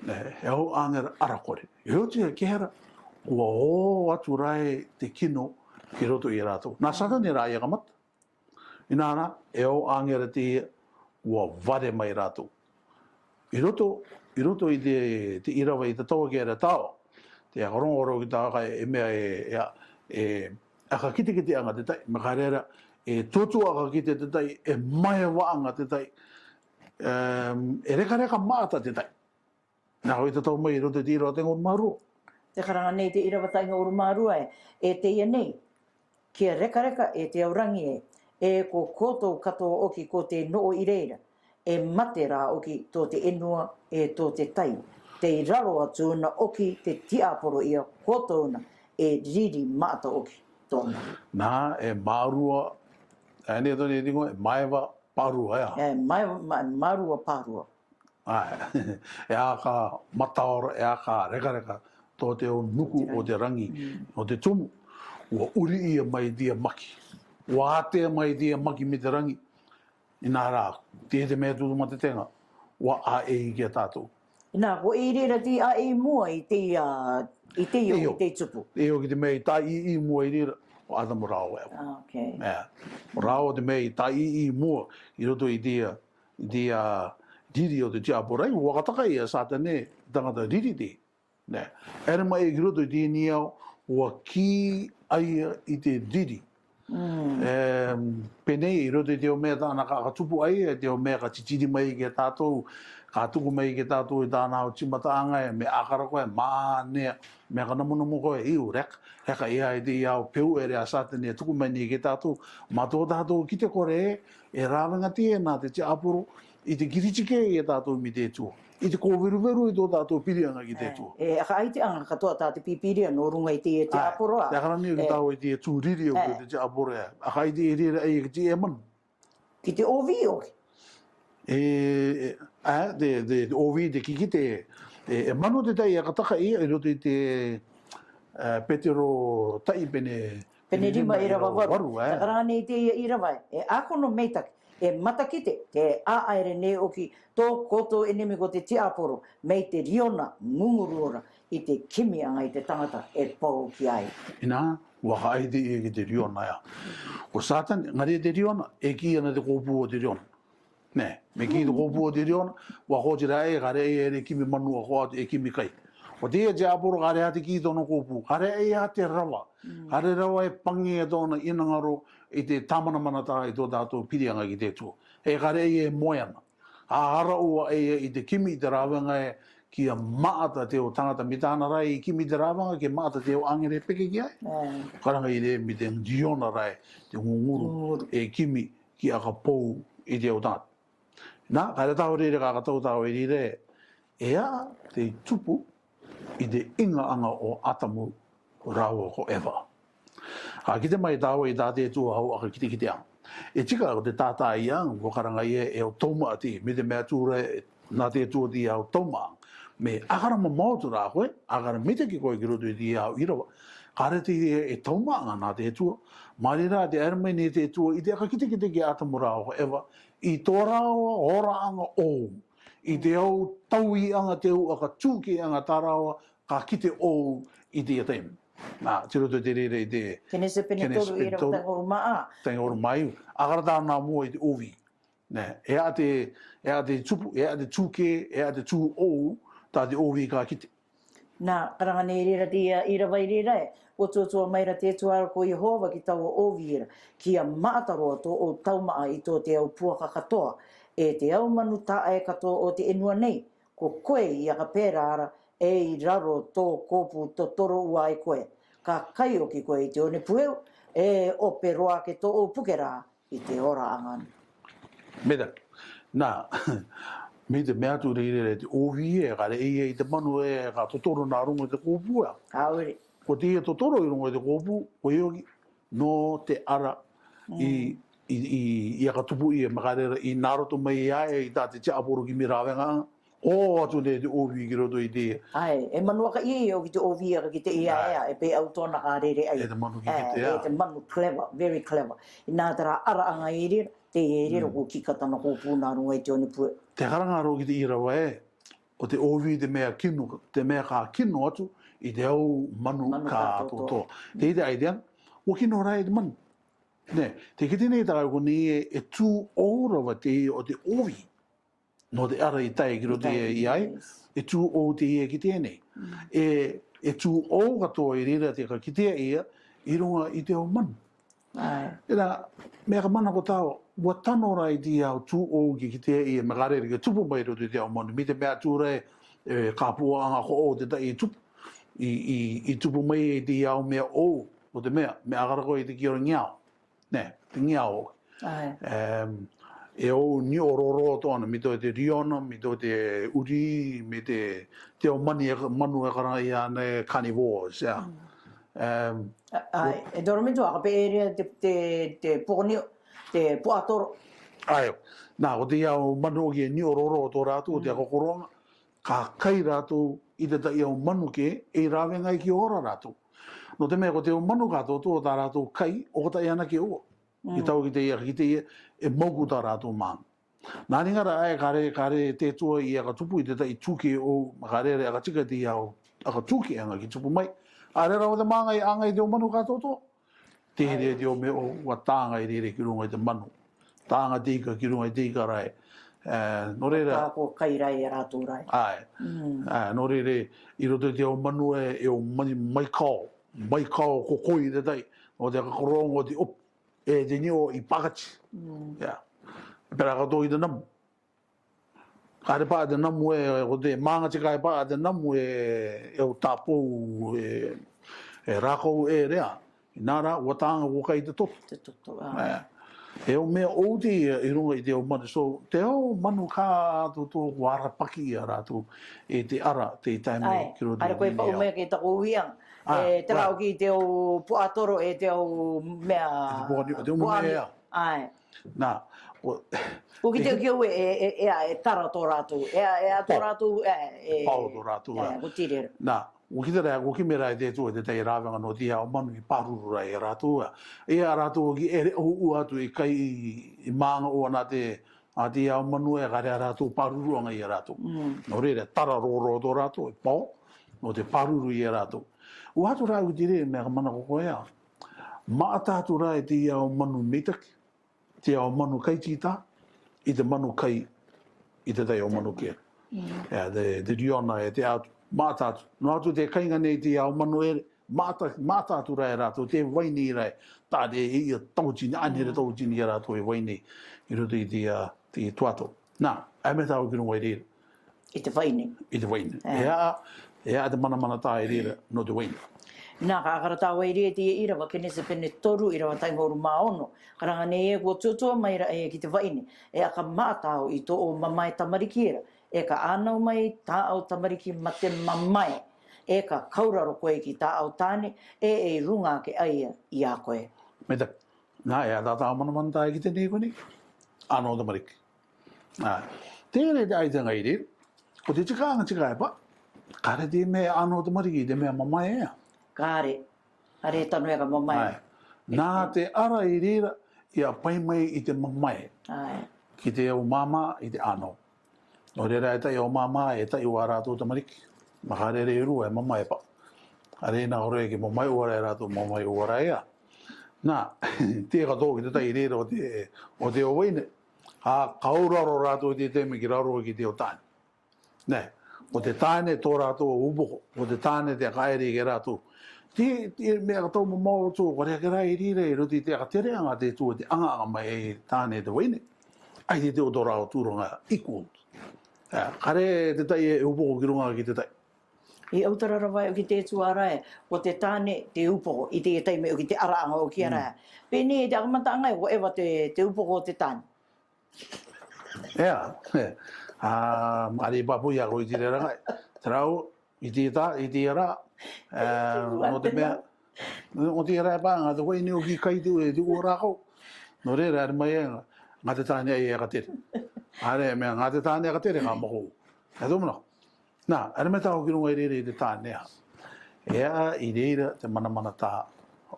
E, e au angera ara kore. E oti a ke hera. Kua ō atu rā e te kino ki roto i rātou. Nā Satani rā ia ka mata. Inā rā, e au angera te ia, kua vare mai rātou. I roto, i roto i te, te irava i te taua ke era tāua. Te aka rongo ro ki tāua ka e meʻa e, e, e, aka kitekite anga te tai, me ka rera, e totu aka kite te tai, e maeva anga te tai, e, e reka reka mata te tai. Nā, hoi te tau mai i roto i te irava te ngorumārua. Te karanga nei te irava taʻi ngorumārua e, e te ia nei. Kia reka reka e te au rangi e, e ko koutou katoa oki ko te noʻo i reira, e mate rā oki tō te enua, e tō te tai. Tei raro atu na oki te tiaporo ia koutou na, e riri mata oki tōna. Nā, e mārua, e nei tō nei ringo, e maeva pārua, ea? E maeva, ma-, mārua pārua. Ai, e a ka mataora, e a ka reka reka, tō te au nuku o te rangi, o te tumu, ua uri ia mai te ia maki. Ua ate mai te ia maki me te rangi. Inā rā, te te meʻa tū mate tenga, ua a e i ki a tātou. Inā, ko e i reira te a e i mua i te ia, i te ia, i te tupu. E o ki te meʻa i tā i i mua i reira, o Atamu rāua Eva. Ok. E, o rāua te meʻa i tā i i mua, i roto i te ia, i te ia riri o te tiaporo ai, ua ka taka ia Satani, tangata riri te. Nē. Era mai ki roto i te ia nei au, ua ki ai i te riri. Mm. E, penei, i roto i te o meʻa tāna ka, ka tupu ai, e te o meʻa ka titiri mai ki a tātou, ka tuku mai ki a tātou i tāna o timataʻanga, e, me akara koe, mā nei, me ka namunamu koe, iu, rek, reka ia i te ia o peu ere a Satani, e tuku mai nei ki a tātou, mā tō tātou ki te kore, e rāvenga te nā te tiaporo, i te kiritike i a tātou me te Atua. I te kōveruveru i tō tātou pirianga ki te Atua. E, e, aka ai te anga katoa tā te pīpīria nō runga i te, te tiaporo a. Te aka rani o ki tāua i te tūriri o te tiaporo e. Aka ai te riri ai ki te e manu. Ki te ovi o. E, e, a, te, te, te ovi te kikite, e, e manu te tai e ka taka ia, i roto i te, e, Petero taʻi pene, pene rima irava varu. Varu, e. Te karanga nei te ia irava e, e akono meitaki, e matakite, te a aere nei oki, tō koutou enemi ko te tiaporo, mei te riona, ngunguru ora, i te kimi anga i te tangata, e pou ki ai. Inā, ua ka ai te ia ki te riona ia. Ko Satani, ngare te riona, e ki ana te kōpū o te riona. Nē, me ki te kōpū o te riona, ua ko tira e, kare e, e kimi manu a ko atu, e kimi kai. Ko te ia tiaporo kare a te ki tōna kōpū, kare e a te rava, kare rava e pangi e tōna inangaro i te tāmanamanatā i tō tātou pirianga ki te Atua. E kare e e moe ana. A ara ua e i te kimi i te rāvenga e kia maata te o tangata me tāna rā i kimi te rāvenga kia maata te o angere peke ki ai. Karanga i re me te riona rā e te ngunguru e kimi ki aka pou i te o tangata. Nā, ka re tāu rere ka ka tau tāu e rire, e a te tupu i te inga anga o Atamu rāua ko Eva. Ka kite mai tāua i tā te Atua hau aka kite kite anga. E tika ko te tātā ia, ko karanga ia e au tauma ati, me te mea tū re, nā te Atua te au tauma. Me akara mamau tu rā koe, akara mite ki koe ki roto i te au irava. Ka re te e tauma anga nā te Atua. Mari rā te aere mai nei te Atua, i te aka kite kite ki Atamu rāua ko Eva, i tō rāua ora anga ou, i te au taui anga te au aka tū ki anga tā rāua, ka kite ou i te ia taime. Nā, te roto te rere i te Kenese pene toru i rava tainga o maa. Tainga o maa. Akara tā nā mua i te ovi. Nē, e a te, e a te tupu, e a te tū ke, e a te tū ou, tā te ovi ka kite. Nā, karanga nei rira te ia irava i rira e, o tō tō mai ra te tuara ko Iehova ki taua ovi ira, kia maata roa tō ou taumaa i tō te au puaka katoa, e te au manu tae katoa o te enua nei, ko koe i aka pērā ra, e i raro tō kōpū totoro ua ai koe, ka kaio ki koe i te one pueu, E ope roa ake tō ʻou puke ra i te ora ʻanga. Meda. Na, mei te mea atu reira e te ʻōvī e, ka reʻe ia i te manu e, ka totoro nā ruŋa i te kōpū ē. Ka ʻore. Ko te ia totoro i ruŋa i te kōpū, ko ioki, nō te ara i, i, i, i aka tupu ia, makarera i nā roto mai ia e, i tā te tiaporo ki mira venga. ʻO atu nei te ʻōvī ki roto i te ia. ʻAe, e manu aka ia, ʻo ki te ʻōvī aka ki te ia ē, e pē au tōna ka rere ai. E te manu ki te ia. E te manu clever, very clever. Inā te rā ara ʻanga i reira, te ia i reira, ko kika tana kōpū nā ruŋa i te onepue. Te karanga rō ki te ira ē, ʻo te ʻōvī te mea kino, te mea ka kino atu, i te au manu ka tōtō. Te ite ai te ana, ʻua kino rā e te manu. Nē, te kite nei tākau ko nei e, e tū ʻou rava te ia o te ʻōvī. Nō te ara i tae ki roto i ai, e tū ʻou te ia ki tēnei. E, e tū ʻou katoa i reira te ka kitea ia, i ruŋa i te au manu. Ē, mea ka mana ko tāua, ʻua tano rā i te ia tū ʻou ki kitea ia, makarera ke tupu mai roto i te au manu. Mei te mea atu rā e, e ka pua ʻanga ko ʻou te taʻi tupu. I, i, i tupu mai i te ia au mea ʻou, ʻo te mea, mea aka rā ko i te ki ora ngiao. Nē, te ngiao. ʻAe. E ʻou niʻo roro tōna, mei tō te riona, mei tō te uri, mei te, te ʻō manu e, manu e karanga ia nei carnivores, ē. ʻAe, e toro mei tō, aka pē e reira te, te, te pōniʻo, te puatoro. ʻAe, nā, ko te ia ʻō manu ʻoki e niʻo roro tō rātou, te aka koroaʻanga, ka kai rātou i te taʻi au manu kē, e rave ngai ki ora rātou. Nō te mea ko te au manu ka tōtō tā rātou kai, ʻo ka taʻi ana ke ʻoua. I tau ki te ia, ki te ia, e mauku tā rātou mānga. Nā ni ngara ai, kare, kare te tua i aka tupu i te taʻi tū kē ʻou, makarera aka tika te ia ʻou, aka tū kē ʻanga ki tupu mai. ʻAre rā ʻo te mānga i ʻanga i te au manu ka tōtō. Te reira te ʻō mea ʻou, ʻua tānga i reira ki ruŋa i te manu. Tānga te ika ki ruŋa i te ika rā ē. Nō reira. Ka ko kai rā ē rātou rā ē. ʻAe. ʻAe, nō reira, i roto i te au manu ē, e ʻō mai, mai kao. Mai kao ko koi te taʻi. Nō te aka koroaʻanga ʻo te ʻopu. E te niʻo i pākati. Ia. Pera ka tō i te namu. Ka re paʻa te namu ē, ko te mānga tika e paʻa te namu ē, e au tāpou ē, e rākau e reira. Inā rā, ʻua tānga ʻua kai te toto. Te toto, ā. E au mea ʻou te ia i ruŋa i te au manu, so, te au manu ka tōtō ʻua arapaki ia rātou, e te ara, te i tae mai ki roto i te au. ʻAe, are ko e paʻu mai ke taku uiaŋa. E te rā ʻoki te au puatoro, e te au mea. E te puaniʻo, te au mea. ʻAe. Nā, ʻo ki te au e, e, e, e tara tō rātou, e, e tō rātou, e, e pao tō rātou, ē. Ko te reira. Nā, ʻo ki te reira, ʻo ki mea rā e te tua te taʻi rāveaŋa nō te ia ʻō manu i pāruru rā e rātou, ē. E a rātou ki ere ʻou atu i kai i, i mānga ʻou ana te, a te ia ʻō manu e kare a rātou pāruru ʻanga i a rātou. Nō reira, tara roro tō rātou, e pao, nō te pāruru i a rātou. ʻUa atu rā au te reira, mea ka mana ko koe ā. Maʻata atu rā e te ia ʻō manu meitaki, te ia ʻō manu kai tita, i te manu kai, i te taʻi ʻō manu kē. E, te, te riona, e te atu, maʻata atu. Nō atu te kainga nei te ia ʻō manu e, maʻata, maʻata atu rā e rātou, te vaine rā e, tā te ia tautini, ʻanere tautini i a rātou e vaine, i roto i te, ā, te tuato. Nā, ʻae mea tāua ki ruŋa i reira. I te vaine. I te vaine. E a, e a te manamana tā i reira, nō te vaine. Nā, ka aka rā tāua i reira te ia ʻīrava, Kenese pene toru, ʻīrava taʻi ʻahuru mā ono. Ka ranga nei e kua tuatua mai rā e ki te vaine. E aka maʻata au i tō ʻou mamae tamariki era. E ka ʻānau mai tāʻau tamariki mate mamae. E ka kauraro koe ki tāʻau tāne, e e i ruŋa ake ʻaia i a koe. Mea tā, nā, e a tā tāua manamana tā e ki te nei ko nei. ʻĀnau tamariki. ʻAe. Te reira te ʻaitaŋa i reira. Ko te tikaŋa tika e paʻa. Ka re te mea ʻānau tamariki te mea mamae ē. Ka re. Ka re tano e ka mamae. ʻAe. Nā te ara i reira, i a pai mai i te mamae. ʻAe. Ki te au māmā, i te ʻānau. Nō reira e taʻi au māmā, e taʻi ʻua rātou tamariki. Makarere e rua, e mamae paʻa. Ka re nā ʻo re ke mamae ʻua rā e rātou, mamae ʻua rā ē. Nā, te ka tō ki te taʻi reira ʻo te, ʻo te au vaine. Ka, ka ora rō rātou te teme ki raro ki te au tāne. Nē, ko te tāne tō rātou au upoko, ko te tāne te aka ʻere ki a rātou. Te, te mea ka tau mamao tō, ko rea ke rā i reira i roto i te aka tere ʻanga te tū, te ʻanga ʻanga mai e tāne te vaine. ʻAi te te o tō rā o tū ruŋa equal. Ā, ka re te taʻi e upoko ki ruŋa ki te taʻi. I autara rava e ʻoki te tuara e, ko te tane te upoko, i te taime ʻoki te araʻanga ʻoki ara. Pēnei te akamataʻanga e, ko eva te, te upoko o te tane. Ea, ē. A, ari papu ia ko i te rera ngai. Te rau, i te ta, i te ra, e, no te mea, no te ra e pa, nga te ko i ni ʻoki kai te, te ora ko. No rera, ari mai e, nga te tane ai e ka tere. Are mea, nga te tane e ka tere ka mako. E tō mana. Nā, ara mea tā hoki runga i reira i te tāne ā. E aʻa i reira te manamana tā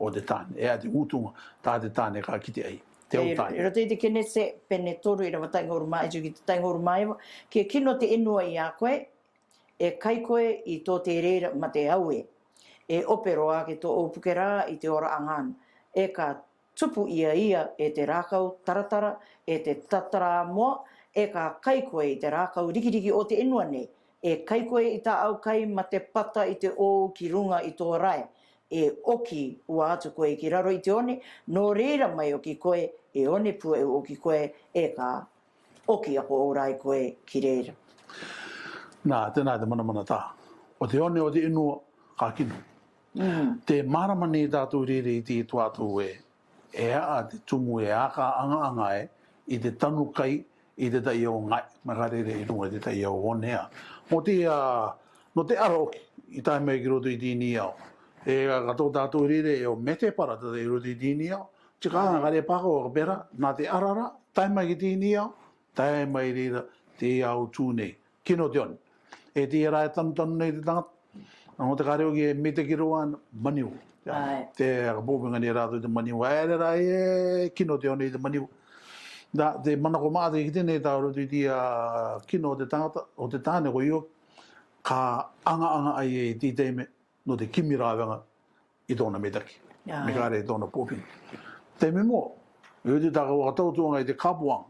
o te tāne, e aʻa te utunga tā te tāne ka kite ai, te au tāne. I roto i te Kenese, pene toru, irava taʻi ʻahuru mā iva ki te taʻi ʻahuru mā iva, kia kino te ʻenua i a koe, e kai koe i tō te reira mā te au ē. E ope roa ake tō ʻou puke rā i te ora ʻanga ana. E ka tupu ia ia e te rākau taratara, e te tatara moa, e ka kai koe i te rākau rikiriki o te ʻenua nei, e kai koe i tā ʻau kai mā te pata i te ʻou ki runga i tō rae, e ʻoki ua atu koe ki raro i te one, nō reira mai ʻoki koe, e one pua e ʻoki koe, e ka ʻoki ako ʻou rā i koe ki reira. Nā, tēnā te manamana tā. O te one o te ʻenua, ka kino. Te mārama nei tātou reira i te tuatu e, e aʻa te tumu e aka ʻangaʻanga e, i te tanu kai, i te taʻi au ngai, mā ka reira i runga i te taʻi au one ā. Mo te, a, no te ara ʻoki, i tae mai ki roto i tīni au. E ka tō tātou reira e o mete para tata i roto i tīni au. Tika anga ka re pako ka pera, nā te ara rā, tae mai ki tīni au, tae mai reira te au tū nei. Kino te one. E te rā e tanutanu nei te tangata. Nō te kare ʻoki e mita ki roa ana, maniu. Te ka pōpinga nei rātou te maniu. E re rā e kino te one i te maniu. Nā, te manako māʻa te kite nei tā roto i te, a, kino o te tangata, o te tāne ko io, ka ʻangaʻanga ai e te taime, nō te kimi rāveaga i tōna mitaki. Me ka re tōna pōpinga. Te mea mo, e te taka waka tautuanga i te kapuanga.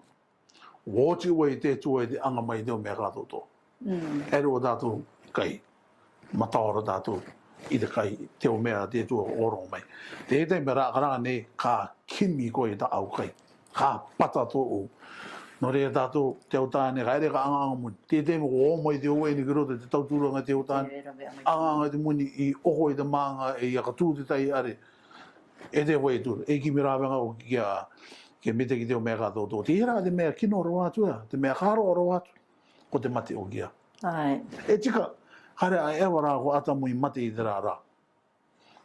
Ua oti ua i te tua i te anga mai te o mea ka toto. E ro tātou kai. Mataora tātou i te kai, te o mea te tua o rongo mai. Te te mea rā karanga nei ka kimi koe i ta au kai. Ka pata tō ʻou. Nō reira tātou te au tāne, ka ere ka anga anga muni. Te te mea ko o mai te o e ni ki roto te tauturanga te au tāne. Anga anga te muni i oko i te maʻanga e i aka tū te tai are. E te wai tū, e kimi rāveaga ʻoki kia, kia mita ki te o mea ka toto. Te ira te mea kino roa atu ā, te mea ka roa roa atu. Ko te mate ʻoki ā. E tika, ka re a e wa rā ko Atamu i mate i te rā rā.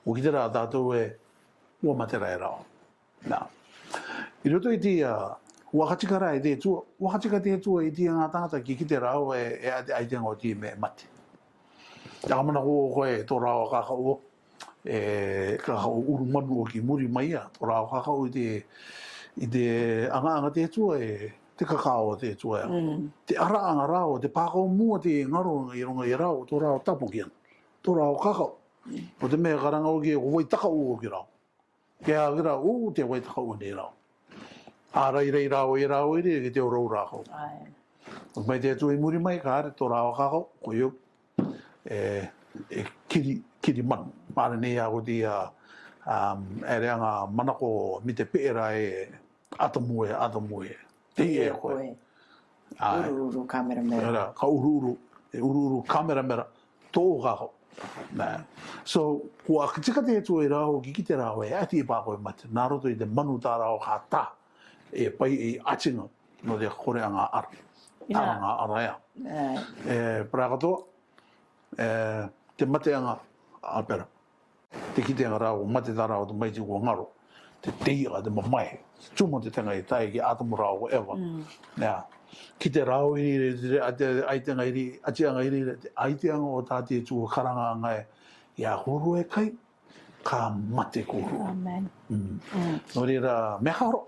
ʻOki te rā tātou e, ua mate rā e rā. Nā. I roto i te, a, ua ka tika rā i te tua, ua ka tika te tua i te anga tangata ki, ki te rā e, e a te aitenga o te mea mate. Te aka mana ko koe, tō rā o ka ka ua, e, ka ka uru manu ʻoki muri mai ā, tō rā o ka ka ua i te, i te anga anga te tua e, te kakao o te tua e. Te ara anga rā o, te pākau mua te ngaro i runga i rā o, tō rā o tapu ki ana. Tō rā o ka ka ua. Ko te mea karanga ʻoki e, ko wai taka ua ʻoki rā o. Ke a kira, ʻū, te wai taka ua nei rā o. A rai rai rā o, i rā o, i re, ki te o rau rā ko. Mai te tua i muri mai, ka are, tō rā o ka ka ua, ko io. E, e kiri, kiri manu. Mare nei a ko te a, um, e re anga manako mi te peʻe rā e, Atamu e, Atamu e. Te e koe. Uru uru kamera mera. Ka uru uru, e uru uru kamera mera. Tō ka ko. Nā. So, ko a tika te tua i rā o ki, ki te rā o e, a ti pa ko e mate. Nā roto i te manu tā rā o ka tā. E pai e atinga. Nō te kore anga ara. Anga ara ea. E, para katoa. E, te mate anga a pera. Te kite anga rā o mate tā rā o te maiti ko ngaro. Te tei a te mamae. Tumu te tenga i tae ki Atamu rā o Eva. Nā. Ki te rā o i re, te aitenga i re, ati anga i re, te aitenga o tā te tua karanga anga e. Ia kōrua e kai, ka mate kōrua. Nō reira, mea ka ro.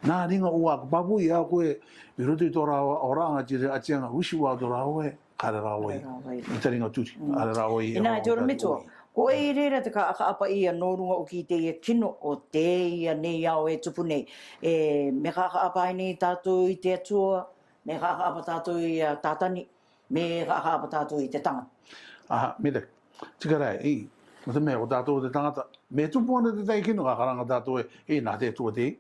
Nā ringa ua ka papu i a koe, i roto i tō rā o rā anga tire ati anga wisi ua tō rā o e, ka re rā o i. I te ringa turi, ka re rā o i. Ina, te ora metua. Ko e i reira te ka ka apa ia nō runga ʻoki te ia kino o te ia nei ao e tupu nei. E, me ka ka apa ai nei tātou i te Atua, me ka ka apa tātou i a Tātani, me ka ka apa tātou i te tangata. Aha, me te. Tika rā, i. Ko te mea ko tātou te tangata. Me tupu ana te tai kino ka karanga tātou e, i nā te Atua te.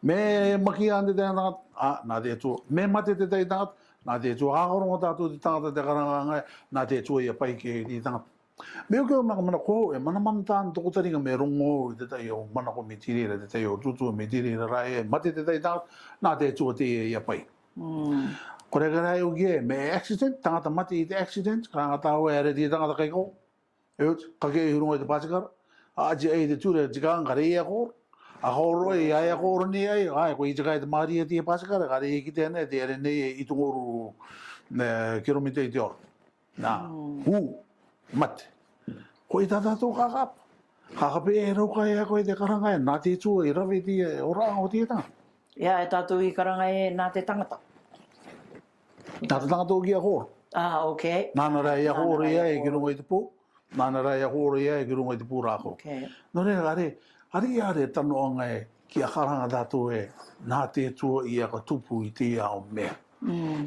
Me maki anō te tangata, a, nā te Atua. Me mate te tai tangata, nā te Atua. Hakarongo tātou te tangata te karanga ange, nā te Atua ia pai ki te tangata. Me o ke o naka mana ko, e manamana tāna tokotariga me rongo i te tai o manako me tiri ra, te tai o tutu me tiri ra, e mate te tai tangata, nā te Atua te ia pai. Ko reka rā e o ke, me accident, tangata mate i te accident, karanga tāua e are te tangata kai ko. E o, ka ke i runga i te patikara. A, ati ai te ture, tika anga kare ia koro. A koro e, ia ia koro ni ai, ai, ko i tika i te mari e te patikara, kare ia ki tēnei, te are nei e i tunguru, ne, kiromita i te oro. Nā, hu, mate. Ko i tā tātou kakapa. Kakapa e rau kai e koe te karanga e, nā te Atua i rave te, e, ora o te tangata. Ia, e tātou i karanga e, nā te tangata. Nā te tangata o ki a koro. Ah, ok. Nāna rā ia koro ia e ki runga i te pō. Nāna rā ia koro ia e ki runga i te pūrākau. Ok. Nō reira, are, are ia are tano anga e ki a karanga tātou e, nā te Atua ia ka tupu i te ia o mea.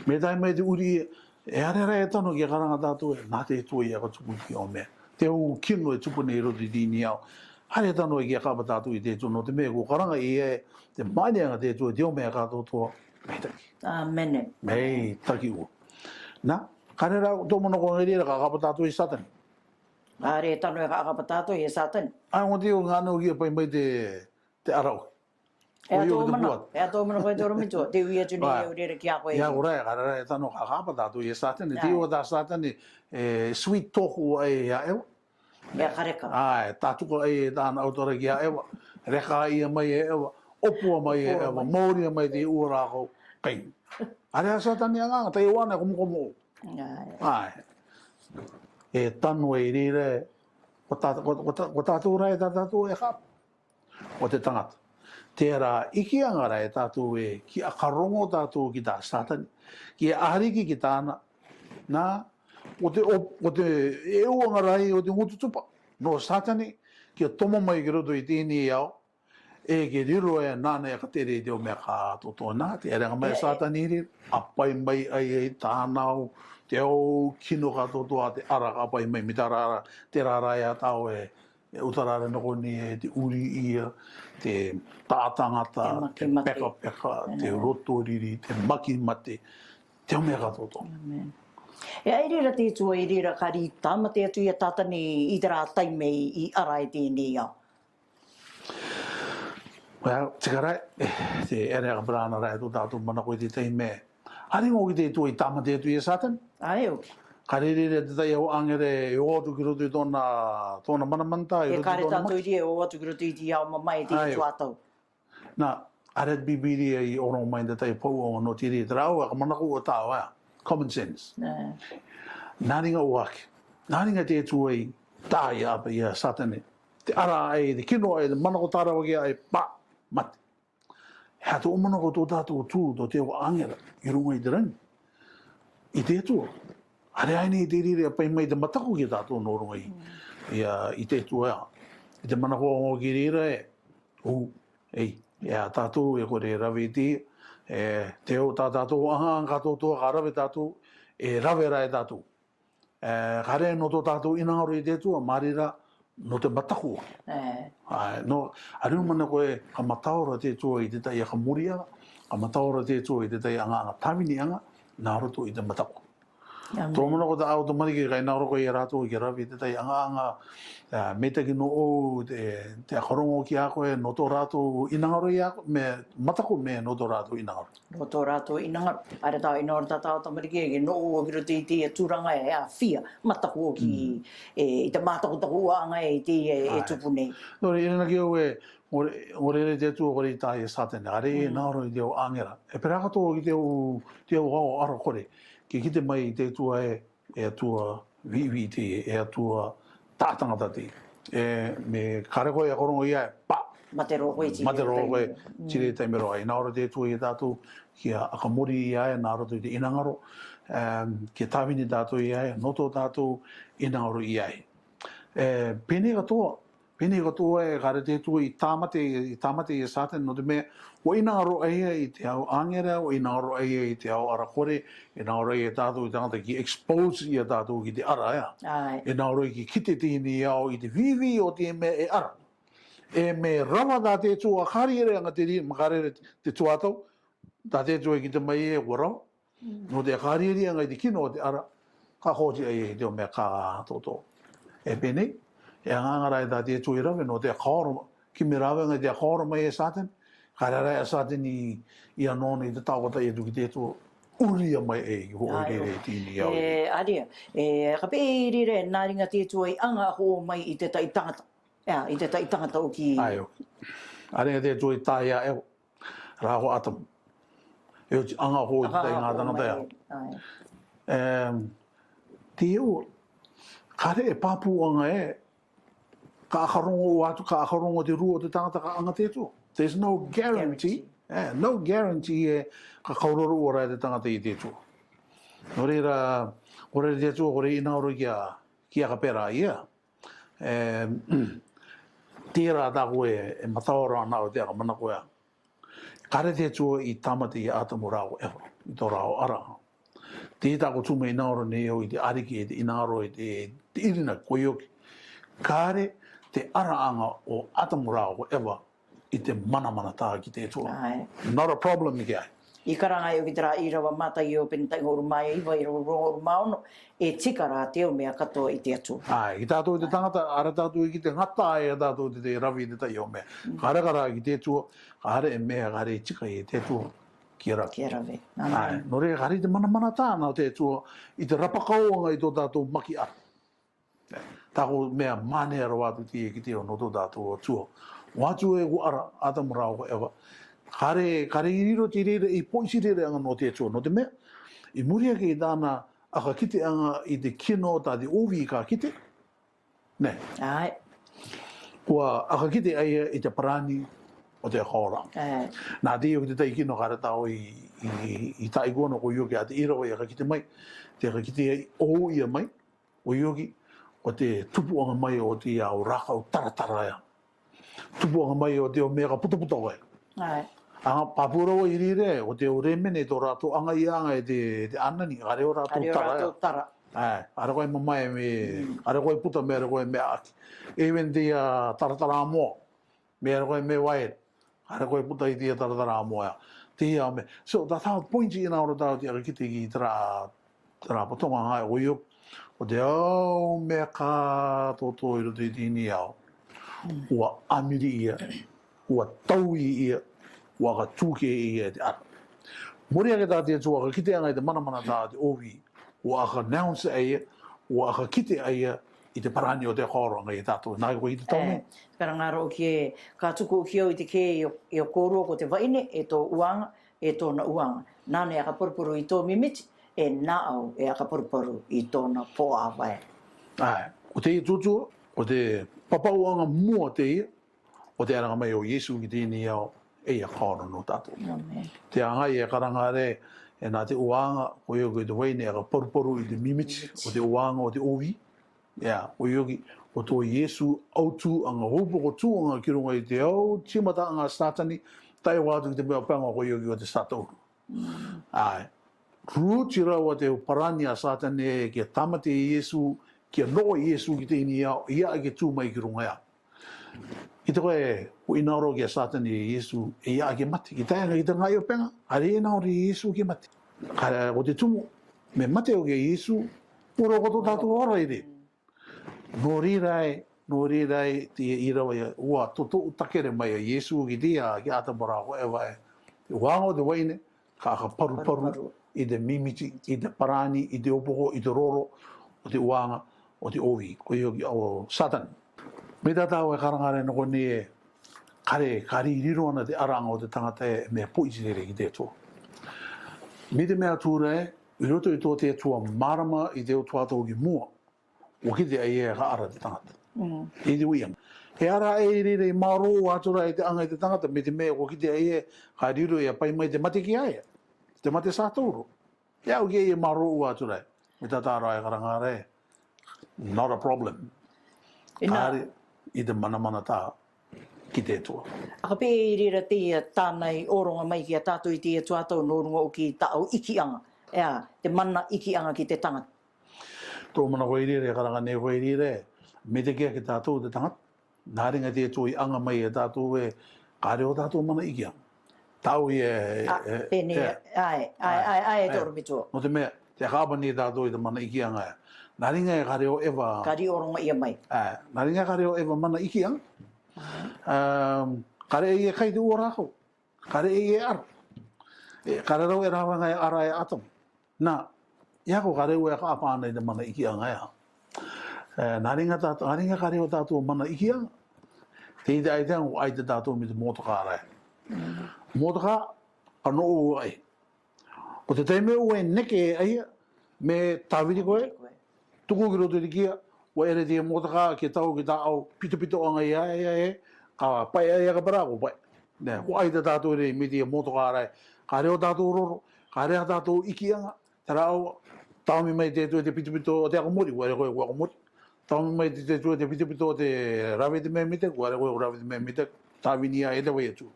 Me tae mai te uri e, e are rā e tano ki a karanga tātou e, nā te Atua ia ka tupu i te ia o mea. Te au kino e tupu nei roto i te ini ao. Are tano e ki a kapa tātou i te Atua nō te mea ko karanga ia e, te mānianga te Atua te o mea kātoatoa. Mei taki. Amen. Mei taki ua. Nā, kare rā, tō mana ko ngeri rā ka kapa tātou i Satani. Are tano e ka kapa tātou i Satani. Ai, ngoti o ngano ki a pai mai te, te arau. E a tō mana, e a tō mana ko e tō ramitua, te ui atu nei e uri era ki a koe. Ia, ora e, kare rā, e tano ka kapa tātou i Satani, te ua tā Satani, e, sweet talk ua e a ewa. E a kareka. Ai, tātuka ai e tāna autara ki a ewa, reka ia mai e ewa, opua mai e ewa, mōria mai te ua rākau, kai. Are a Satani anga, tai ua na komokomo. Ai. E tano e rire, ko tā, ko, ko tā, ko tātou rā e tā tātou e kapa. O te tangata. Tērā ikianga rā e tātou e, ki a karongo tātou ki tā Satani. Ki a ariki ki tāna. Nā, o te, o, o te, e uanga rā e o te ngutu tupa. Nō Satani, ki a tomo mai ki roto i tēnei ao, e ke riro e nāna e ka tere i te o mea ka tōtō nā, te erenga mai Satani ri, a pai mai ai ai tāna au, te au kino ka tōtō a te ara ka pai mai, mi tā rā, te rā rā e a tāu e, e uta rā rā nako ni e te uri ia, te tātangata, te pekapeka, te roto riri, te maki mate, te o mea ka tōtō. E ai rira te tua i rira ka ri tāmate atu i a Satani i te rā taime i ara e tēnei ao. Well, tika rā, te ere a ka parana rā e tō tātou manako i te taime. Are ngō ki te tua i tāmate atu i a Satani. Ai o. Ka rere rā te tai au angere e o atu ki roto i tōna, tōna manamana tā, e kare tātou i ri e o atu ki roto i te ao mamae i te tua tau. Nā, are te Bibiri ai oro mai te tai pau o no tiri te rau, a ka manako o tāu a, common sense. Nā ringa o ake. Nā ringa te tua i tā i a apa i a Satani. Te ara ai, te kino ai, te manako tāra wake ai, pa, mate. He tō manako tō tātou tū, tō te o angera, i runga i te rangi. I te tua. Are ai nei te rire a pai mai te mataku ki a tātou nō runga i. Ia, i te tua. I te manako o ngō ki rira e. U, ei, e a tātou e kore rave te, e, te o tā tātou, aha, ka tō tō ka rave tātou, e rave rā e tātou. E, kare nō tō tātou inangaro i te tua, mārira nō te mataku. Ai, nō, a riu mana koe ka mataora te tua i te tai a ka muri anga, ka mataora te tua i te tai anga anga tāvini anga, nā roto i te mataku. Tō mana ko ta au tamariki kai nā roto ko i a rātou ki a rave te tai anga anga, me taki nō ou te, te a karongo ki a koe, nō tō rātou inangaro i a koe, me mataku me nō tō rātou inangaro. Nō tō rātou inangaro. Are tau inangaro ta tau tamariki e nō ou ki roto i te tūranga e a fia, mataku o ki, e, i te mātaku taku ua anga e te e, e tupu nei. Nō reira, ina ki au e, Ngore, ngore te tua kore i tā i a Satani, are e nā ora i te au angera. E pera katoa ki te au, te au ao ara kore. Ki kite mai i te tua e, e a tua vivi te, e a tua tātangata te. E, me kare koe a korongo ia e, pa! Mate roa koe, tire taime roa. I nā ora te tua i a tātou, ki a ka muri ia e, nā roto i te inangaro. Em, ki a tāvini tātou ia e, nō tō tātou inangaro ia e. E, pēnei katoa, Pēnei katoa e kare te tua i tāmate, i tāmate i a Satani nō te mea, ua inangaro a ia i te ao angera, ua inangaro a ia i te ao ara kore, inangaro a ia i tātou i tangata ki expose i a tātou ki te ara ea. Inangaro a ia ki kite tēnei ao i te vivi o te mea e ara. E meʻa rava tā te Atua, ka rere anga te riri, makarere te tuatau, tā te Atua i kite mai e kua rava. Nō te ka riri anga i te kino o te ara, ka hoti ai e te o meʻa ka toto. E pēnei, e anga anga rā e tā te Atua i rave, nō te ka ora, ki me rave anga i te ka ora mai e Satan, ka rere a Satan i, i a nōna i te tau kata i atu ki te Atua, uria mai e, i ho rere e tini au. E, aria, e, ka pē i rere, nā ringa te Atua i anga ho mai i te tai tangata. Ea, i te tai tangata o ki. Ai, o. Are te tui tai a e, rā ho Atamu. E oti anga ho i te tai ngā tangata ea. Ai. Em, te o, kare e pāpū anga e, ka akarongo o atu, ka akarongo te rua o te tangata ka anga te tui. There's no guarantee. Guarantee. E, no guarantee e, ka kauroro ora e te tangata i te tui. Nō reira, kore te tui, kore i naoro kia, kia ka pera ia. E, tērā tāku e, e mataora ana o te aka manako ea. Kare te tui i tāmate i Atamu rā ko Eva, i tō rā o ara. Tē tāku tū mai i naoro nei au i te ariki, i te i naoro, i te, te irina ko ioki. Kare te ara anga o Atamu rā ko Eva, i te manamana tā ki te tui. Ai. Not a problem i ke ai. I karanga ai o ki te rā i rava Mataio pene tai ngoruma e iva i rava ngoruma ono, e tika rā te o meʻa katoa i te Atua. Ai, i tātou i te tangata, ara tātou i ki te ngata ai a tātou te, te ravi i te tai o meʻa. Ka ara ka rā ki te Atua, ka ara e meʻa, ka ara e tika i te Atua. Kia rave. Kia rave. Ai, nō reira ka ara i te manamana tā nā te Atua, i te rapakau anga i tō tātou maki ara. Tāku meʻa mānea rawa atu te ki te o nō tō tātou Atua. O atu e ko ara, Atamu rā ko Eva. Kare, kare i riro te reira, i poiti reira anga nō te Atua, nō te meʻa. I muri ake i tāna, aka kite anga i te kino tā te ovi ka kite. Nē. Ai. Kua aka kite ai i te parani o te kaora. Ai. Nā te io ki te tai kino kare tau i, i, i tai kono ko io ki a te ira wai aka kite mai. Te aka kite ai o ia mai. O ioki, o te tupu anga mai o te au rākau taratara ea. Tupu anga mai o te o meʻa ka putaputa wai. Ai. Anga pāpū rawa i rire, o te o remene tō rātou anga i anga e te, te anani, are o rātou tara ea. Ai, are koe mamae me, are koe puta me, are koe meʻa aki. Even te a taratara moa. Me ara koe me wai, ara koe puta i te taratara moa. Te ia me. So, tā tāu pointi i nā ora tāu te aka kite ki te rā, te rā potonga ngai o io, o te au meʻa ka tōtō i roto i tēnei ao. Ua amiri ia, ua taui ia, ua ka tūke ia te ara. Muri ake tā te Atua ka kite anga i te manamana tā te ovi, ua aka announce ai ia, ua aka kite ai ia i te parani o te koro anga i tātou. Nā koe i te tau nei. Karanga rō ki e, ka tuku ki au i te kē i o, i o kōrua ko te vaine, e tō uanga, e tōna uanga. Nāna e aka paruparu i tō mimiti, e nā au e aka paruparu i tōna pō āvae. Ai, ko te ia tūtua, ko te papauanga mua te ia, o te aranga mai o Iesu ki tēnei ao, e ia kaoro nō tātou. Amen. Te anga i e karanga re, e nā te uanga, ko io ko te vaine e aka paruparu i te mimiti, o te uanga, o te ovi. Ia, ko ioki, ko tō Iesu, au tū anga, hopo ko tū anga ki runga i te au, tīmata anga Satani, tai wā atu ki te meʻa panga ko ioki o te Satauru. Ai, rūti rawa te parani a Satani e kia tāmate Iesu, kia noʻo Iesu ki tēnei ao, ia ake tū mai ki runga ia. I te koe, ko i nā ora kia Satani e Iesu, e ia ake mate, ki tae anga ki te ngai o penga, are i nā ora Iesu kia mate. Ka, ko te tumu, me mate o kia Iesu, ora ko tō tātou ora i re. Nō reira e, nō reira e, te ia i rawa ia, ua tōtō takere mai a Iesu ki te ia, ki Atamu rā ko Eva e. Te uanga o te vaine, ka aka paruparu, i te mimiti, i te parani, i te opoko, i te roro, o te uanga, o te ovi, ko ioki o Satani. Me tā tāu e karanga re nō konei e, kare, kare i riro ana te aranga o te tangata e, meʻa poiti rere ki te Atua. Me te meʻa tū ra e, i roto i tō te Atua mārama i te Atua tō ki mua. Ua kite ai e ka ara te tangata. I te uianga. He ara e i rere i mārō ua atu ra e te anga i te tangata, me te meʻa ua kite ai e, ka riro ia pai mai te mate ki ai. Te mate Satauru. Ia au ki ai e mārō ua atu ra e. Me tā tāra e karanga re. Not a problem. Kare i te manamana tā ki te Atua. Aka pē i rira te ia tāna i oronga mai ki a tātou i te Atua tau nō runga o ki tāu ikianga. Ea, te mana ikianga ki te tangata. Tō mana koe rire, karanga nei koe rire, me te kia ki tātou te tangata. Nā ringa te Atua i aʻanga mai ia tātou ē, ka reo tātou mana ikiaga. Tau ia e, e, pēnei, ʻae, ʻae, ʻae, ʻae, e toro me tua. Nō te meʻa, te kaʻapa nei tātou i te mana ikiaga ē. Nā ringa e ka reo eva. Ka reo rongo ia mai. ʻAe, nā ringa ka reo eva mana ikiaga. Ka reo ia kai te ua rākau. Ka reo ia e ara. Ka reo e rāvanga e ara e Atamu. Nā, ia ko ka reo e kaʻapa ana i te mana ikiaga ē. Nā ringa tātou, nā ringa ka reo tātou mana ikiaga. Te ite ai te ango, ʻai te tātou me te mōtokā rā. Mōtokā, ano ua ai. Ko te taime ua e neke e ʻaia, me tāviri koe, tuku ki roto i te kia, ua ʻere te mōtokā ke tau ki tāʻau, pitopito anga ia, ia, e, ka pae ai ka parako pae. Nē, ko ʻai te tātou rei me te mōtokā rā, ka reo tātou roro, ka reo tātou ikiaga, te rāua, taomi mai te tua te pitopito o te ako mori, ua ʻere koe ko ako mori. Taomi mai te tua te pitopito o te rave te mēmite, ua ʻere koe ko rave te mēmite, tāvini ia e te vai atu.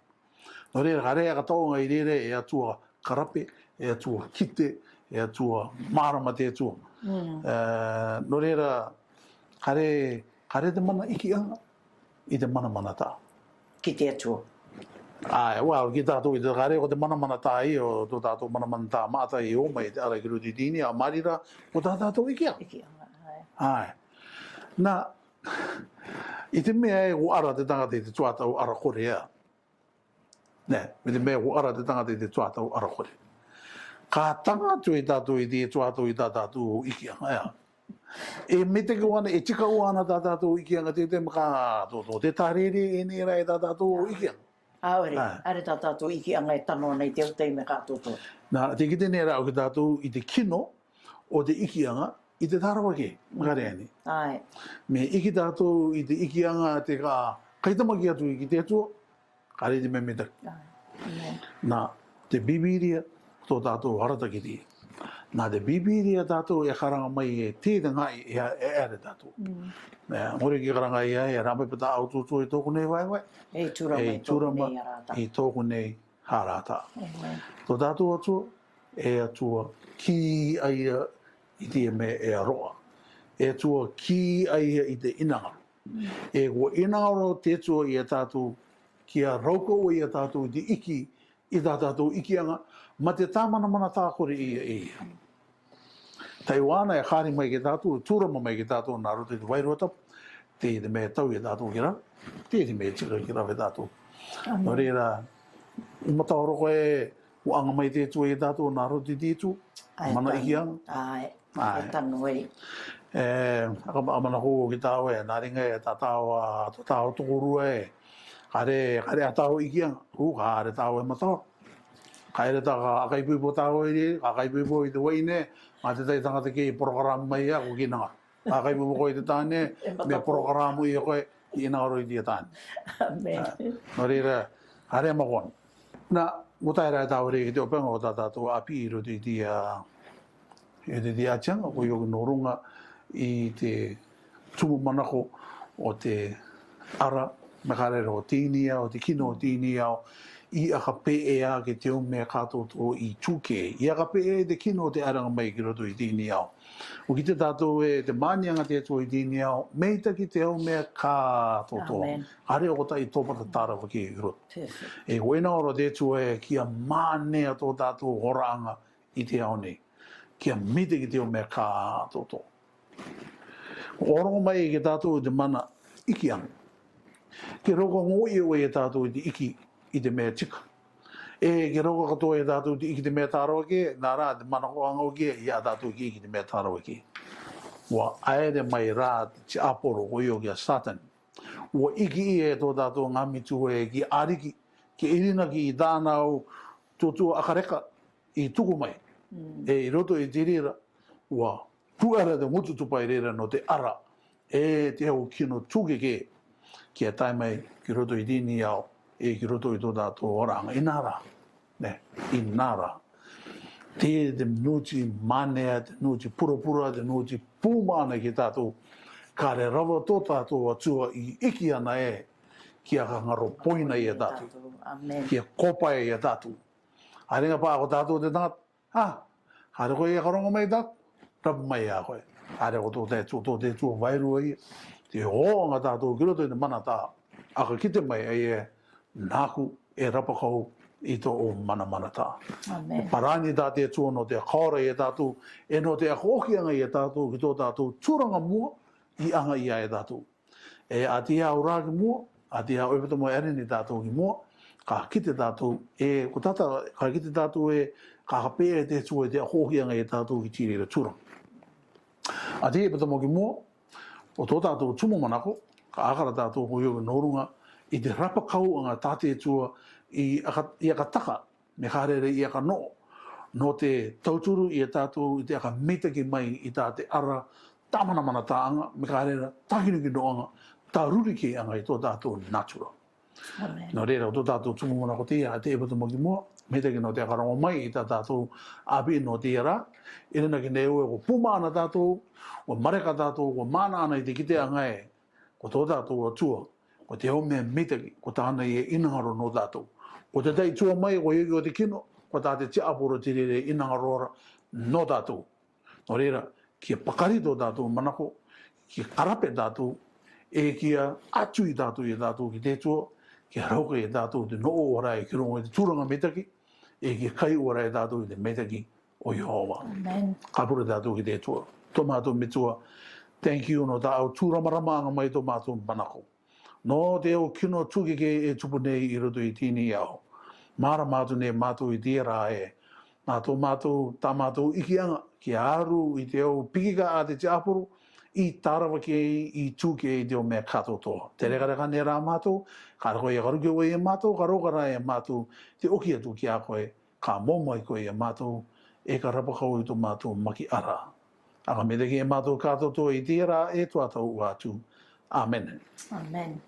Nō reira, ka reo ka tau anga i reira e Atua karape, e Atua kite, e Atua mārama te Atua. Nō reira, ka reo, ka reo te mana ikiaga i te manamanatā. Ki te Atua. ʻAe, well, ki tātou i te ka reo ko te manamanatā ia, o tō tātou manamanatā maʻata i ō mai te ara ki roto i te ini, ʻa Marira, ko tā tātou ikiaga. Ikiaga, ʻae. ʻAe. Nā, i te meʻa e ʻua ara te tangata i te tuatau ara kore ē. Nē, me te meʻa ʻua ara te tangata i te tuatau ara kore. Ka tanga atu e tātou i te tuatau i tā tātou ikiaga ē. E mea te ke wana, e tika ua ana tā tātou ikiaga te te maka tō tō te tārere e nei rā e tā tātou ikiaga. ʻAore, ʻaore tā tātou ikiaga e tano ana i te au taime ka tō tō. Nā, te kite nei rā o ki tātou i te kino o te ikiaga i te tarawa kē, makare ani. ʻAe. Me iki tātou i te ikiaga te ka kaitamaki atu i ki te Atua, Ka rei te mēmitaki. Nā te Bībīria tō tātou arataki tia. Nā te Bībīria tātou e karanga mai e te te ngāi e ʻere tātou. Ngore ki karanga ia e rāmai pata au tūtū i tōku nei vaevae. E tura mai i tōku nei harata. Tō tātou Atua, e Atua kī ai ia i te mea e aroa. E Atua kī ai ia i te inangaro. E kua inangaro te Atua ia tātou kia raukaua ia tātou i te iki i tā tātou ikiaga ma te tāmanamana tākore ia e ia. Taiwana e kari mai ki tātou, turama mai ki tātou nā roto i te Vairua Tapu, te te mea tau ia tātou ki rave, te te mea tika ki rave tātou. Nō reira, i mataoro koe, ʻua anga mai te Atua ia tātou nā roto i te itu, mana ikiaga. ʻAe. ʻAe. E tano ai. E, aka, aka manako ki tāua e, nā ringa e tā tāua, tā tāua tokorua e. Kare, kare a tāua ikiaga, u, kare tāua e mataoro. Ka ʻere tā ka, aka ipuipo tāua i, ka aka ipuipo i te uaine, ma te tai tangata kē i porokaramu mai ia, ko kina ngaro. Ka aka ipuipo koe i te tāne, me porokaramu ia koe, i inangaro i te tāne. Nō reira, kare ma kona. Nā, mo tae rā e tāua rei ki te ʻopenga o tā tātou ʻapi i roto i te, a, i te, te ʻatiaga, ko ioki nō ruŋa i te tumu manako o te ara, me ka rere o Tiniao, te kino o Tiniao, i aka peʻe ake te ome ka tōtō i tuke, i aka peʻe te kino o te aranga mai ki roto i Tiniao. ʻUa kite tātou e te māniaga te Atua i Tiniao, meitaki te ome ka tōtō. Are o kota i tōpata tāravaki i roto. E ko ena ora te Atua e kia mānea tō tātou horaʻaga i te ao nei. Kia mite ki te ome ka tōtō. Ko ʻorongo mai ki tātou te mana ikiaga. Ke roka ngō ia ʻoe ia tātou i te iki i te mea tika. E ke roka katoa ia tātou i te iki te mea tāravaki, nā rā te mana ko anga o ke ia tātou ki iki te mea tāravaki. ʻUa ʻaere mai rā te ʻaporo ko io ki a Satan. ʻUa iki ia e tō tātou ngā mitu e ki ariki, ki irinaki i tāna au tō tō akareka i tuku mai. E i roto i te rira, ʻua puʻera te ngutu tupa i reira nō te ara, e te au kino tuke kē, kia tae mai ki roto i Tiniao, e ki roto i tō tātou oraʻaga, i nā rā. Nē, i nā rā. Te, te nūti mānea, te nūti purapura, te nūti pūmāna ki tātou. Ka re rava tō tātou Atua i iki ana e, kia ka ngaro poina ia tātou. Kia kopae ia tātou. Are nga pā ko tātou te tangata, a, are koe ia ka rongo mai tātou. Rava mai a koe. Are ko tō te Atua, tō te Atua vairua ia. te ō anga tātou ki roto i te mana ta'a, aka kite mai a ia, nāku e rapakau i tō'ou manamanata'a. Amen. Parani tā te Atua nō te kora ia tātou, e nō te aka ohi anga ia tātou ki tō tātou tūranga mua i anga ia e tātou. E a te ia ora ki mua, a te ia epetoma ere ni tātou ki mua, ka kite tātou e, ko tata, ka kite tātou e, ka ka pē e te Atua i te aka ohi anga ia tātou ki tiri ra tūranga. A te ia epetoma ki mua, o tō tātou tumu manako, ka aka ra tātou ko io ki nō runga i te rapakau anga tā te Atua i aka, i aka taka, me ka rere i aka no'o, nō te tauturu i a tātou i te aka mitaki mai i tā te ara, tā manamanata'a anga, me ka rere, tā kino kino anga, tā ruri kē anga i tō tātou natura. Amen. Nō reira, o tō tātou tumu manako te ia, a te epetoma ki mua, mitaki nō te aka rongo mai i tā tātou 'āpī nō te ia ra, i rana ki nei ue ko puma 'ana tātou, ko mareka tātou, ko mā'ana 'ana i te kite anga e, ko tō tātou Atua, ko te ao me'e mitaki, ko tā'ana ia 'inangaro nō tātou. Ko te ta'i tua mai, ko ioki o te kino, ko tā te tia'aporo te rere 'inangaro ra nō tātou. Nō reira, kia pakari tō tātou manako, kia karape tātou, e kia atui tātou i a tātou ki te Atua, kia rauka i a tātou te no'o ora e ki rongo i te tūranga mitaki, e kia kai ora e tātou i te mitaki o Iehova. Amen. Ka pure tātou ki te Atua. Tō mātou Metua, thank you nō tā'au tūramarama anga mai tō mātou manako. Nō te ao kino tūkeke e tupu nei i roto i tīni ao. Mārama atu nei mātou i te ia ra e, nā tō mātou, tā mātou iki'anga, kia aru i te ao pikika a te tia'aporo, i tārava kē, i tū kē i te ao me'e kātoatoa. Te rekareka nei rā mātou, ka roko ia ka ruke ue i a mātou, ka roka ra e mātou te oki atu ki a koe, ka momo ai koe i a mātou, e ka rapakau i tō mātou maki ara. Aka mitaki e mātou kātoatoa i te ia ra e tō ata u'a atu. Amen. Amen.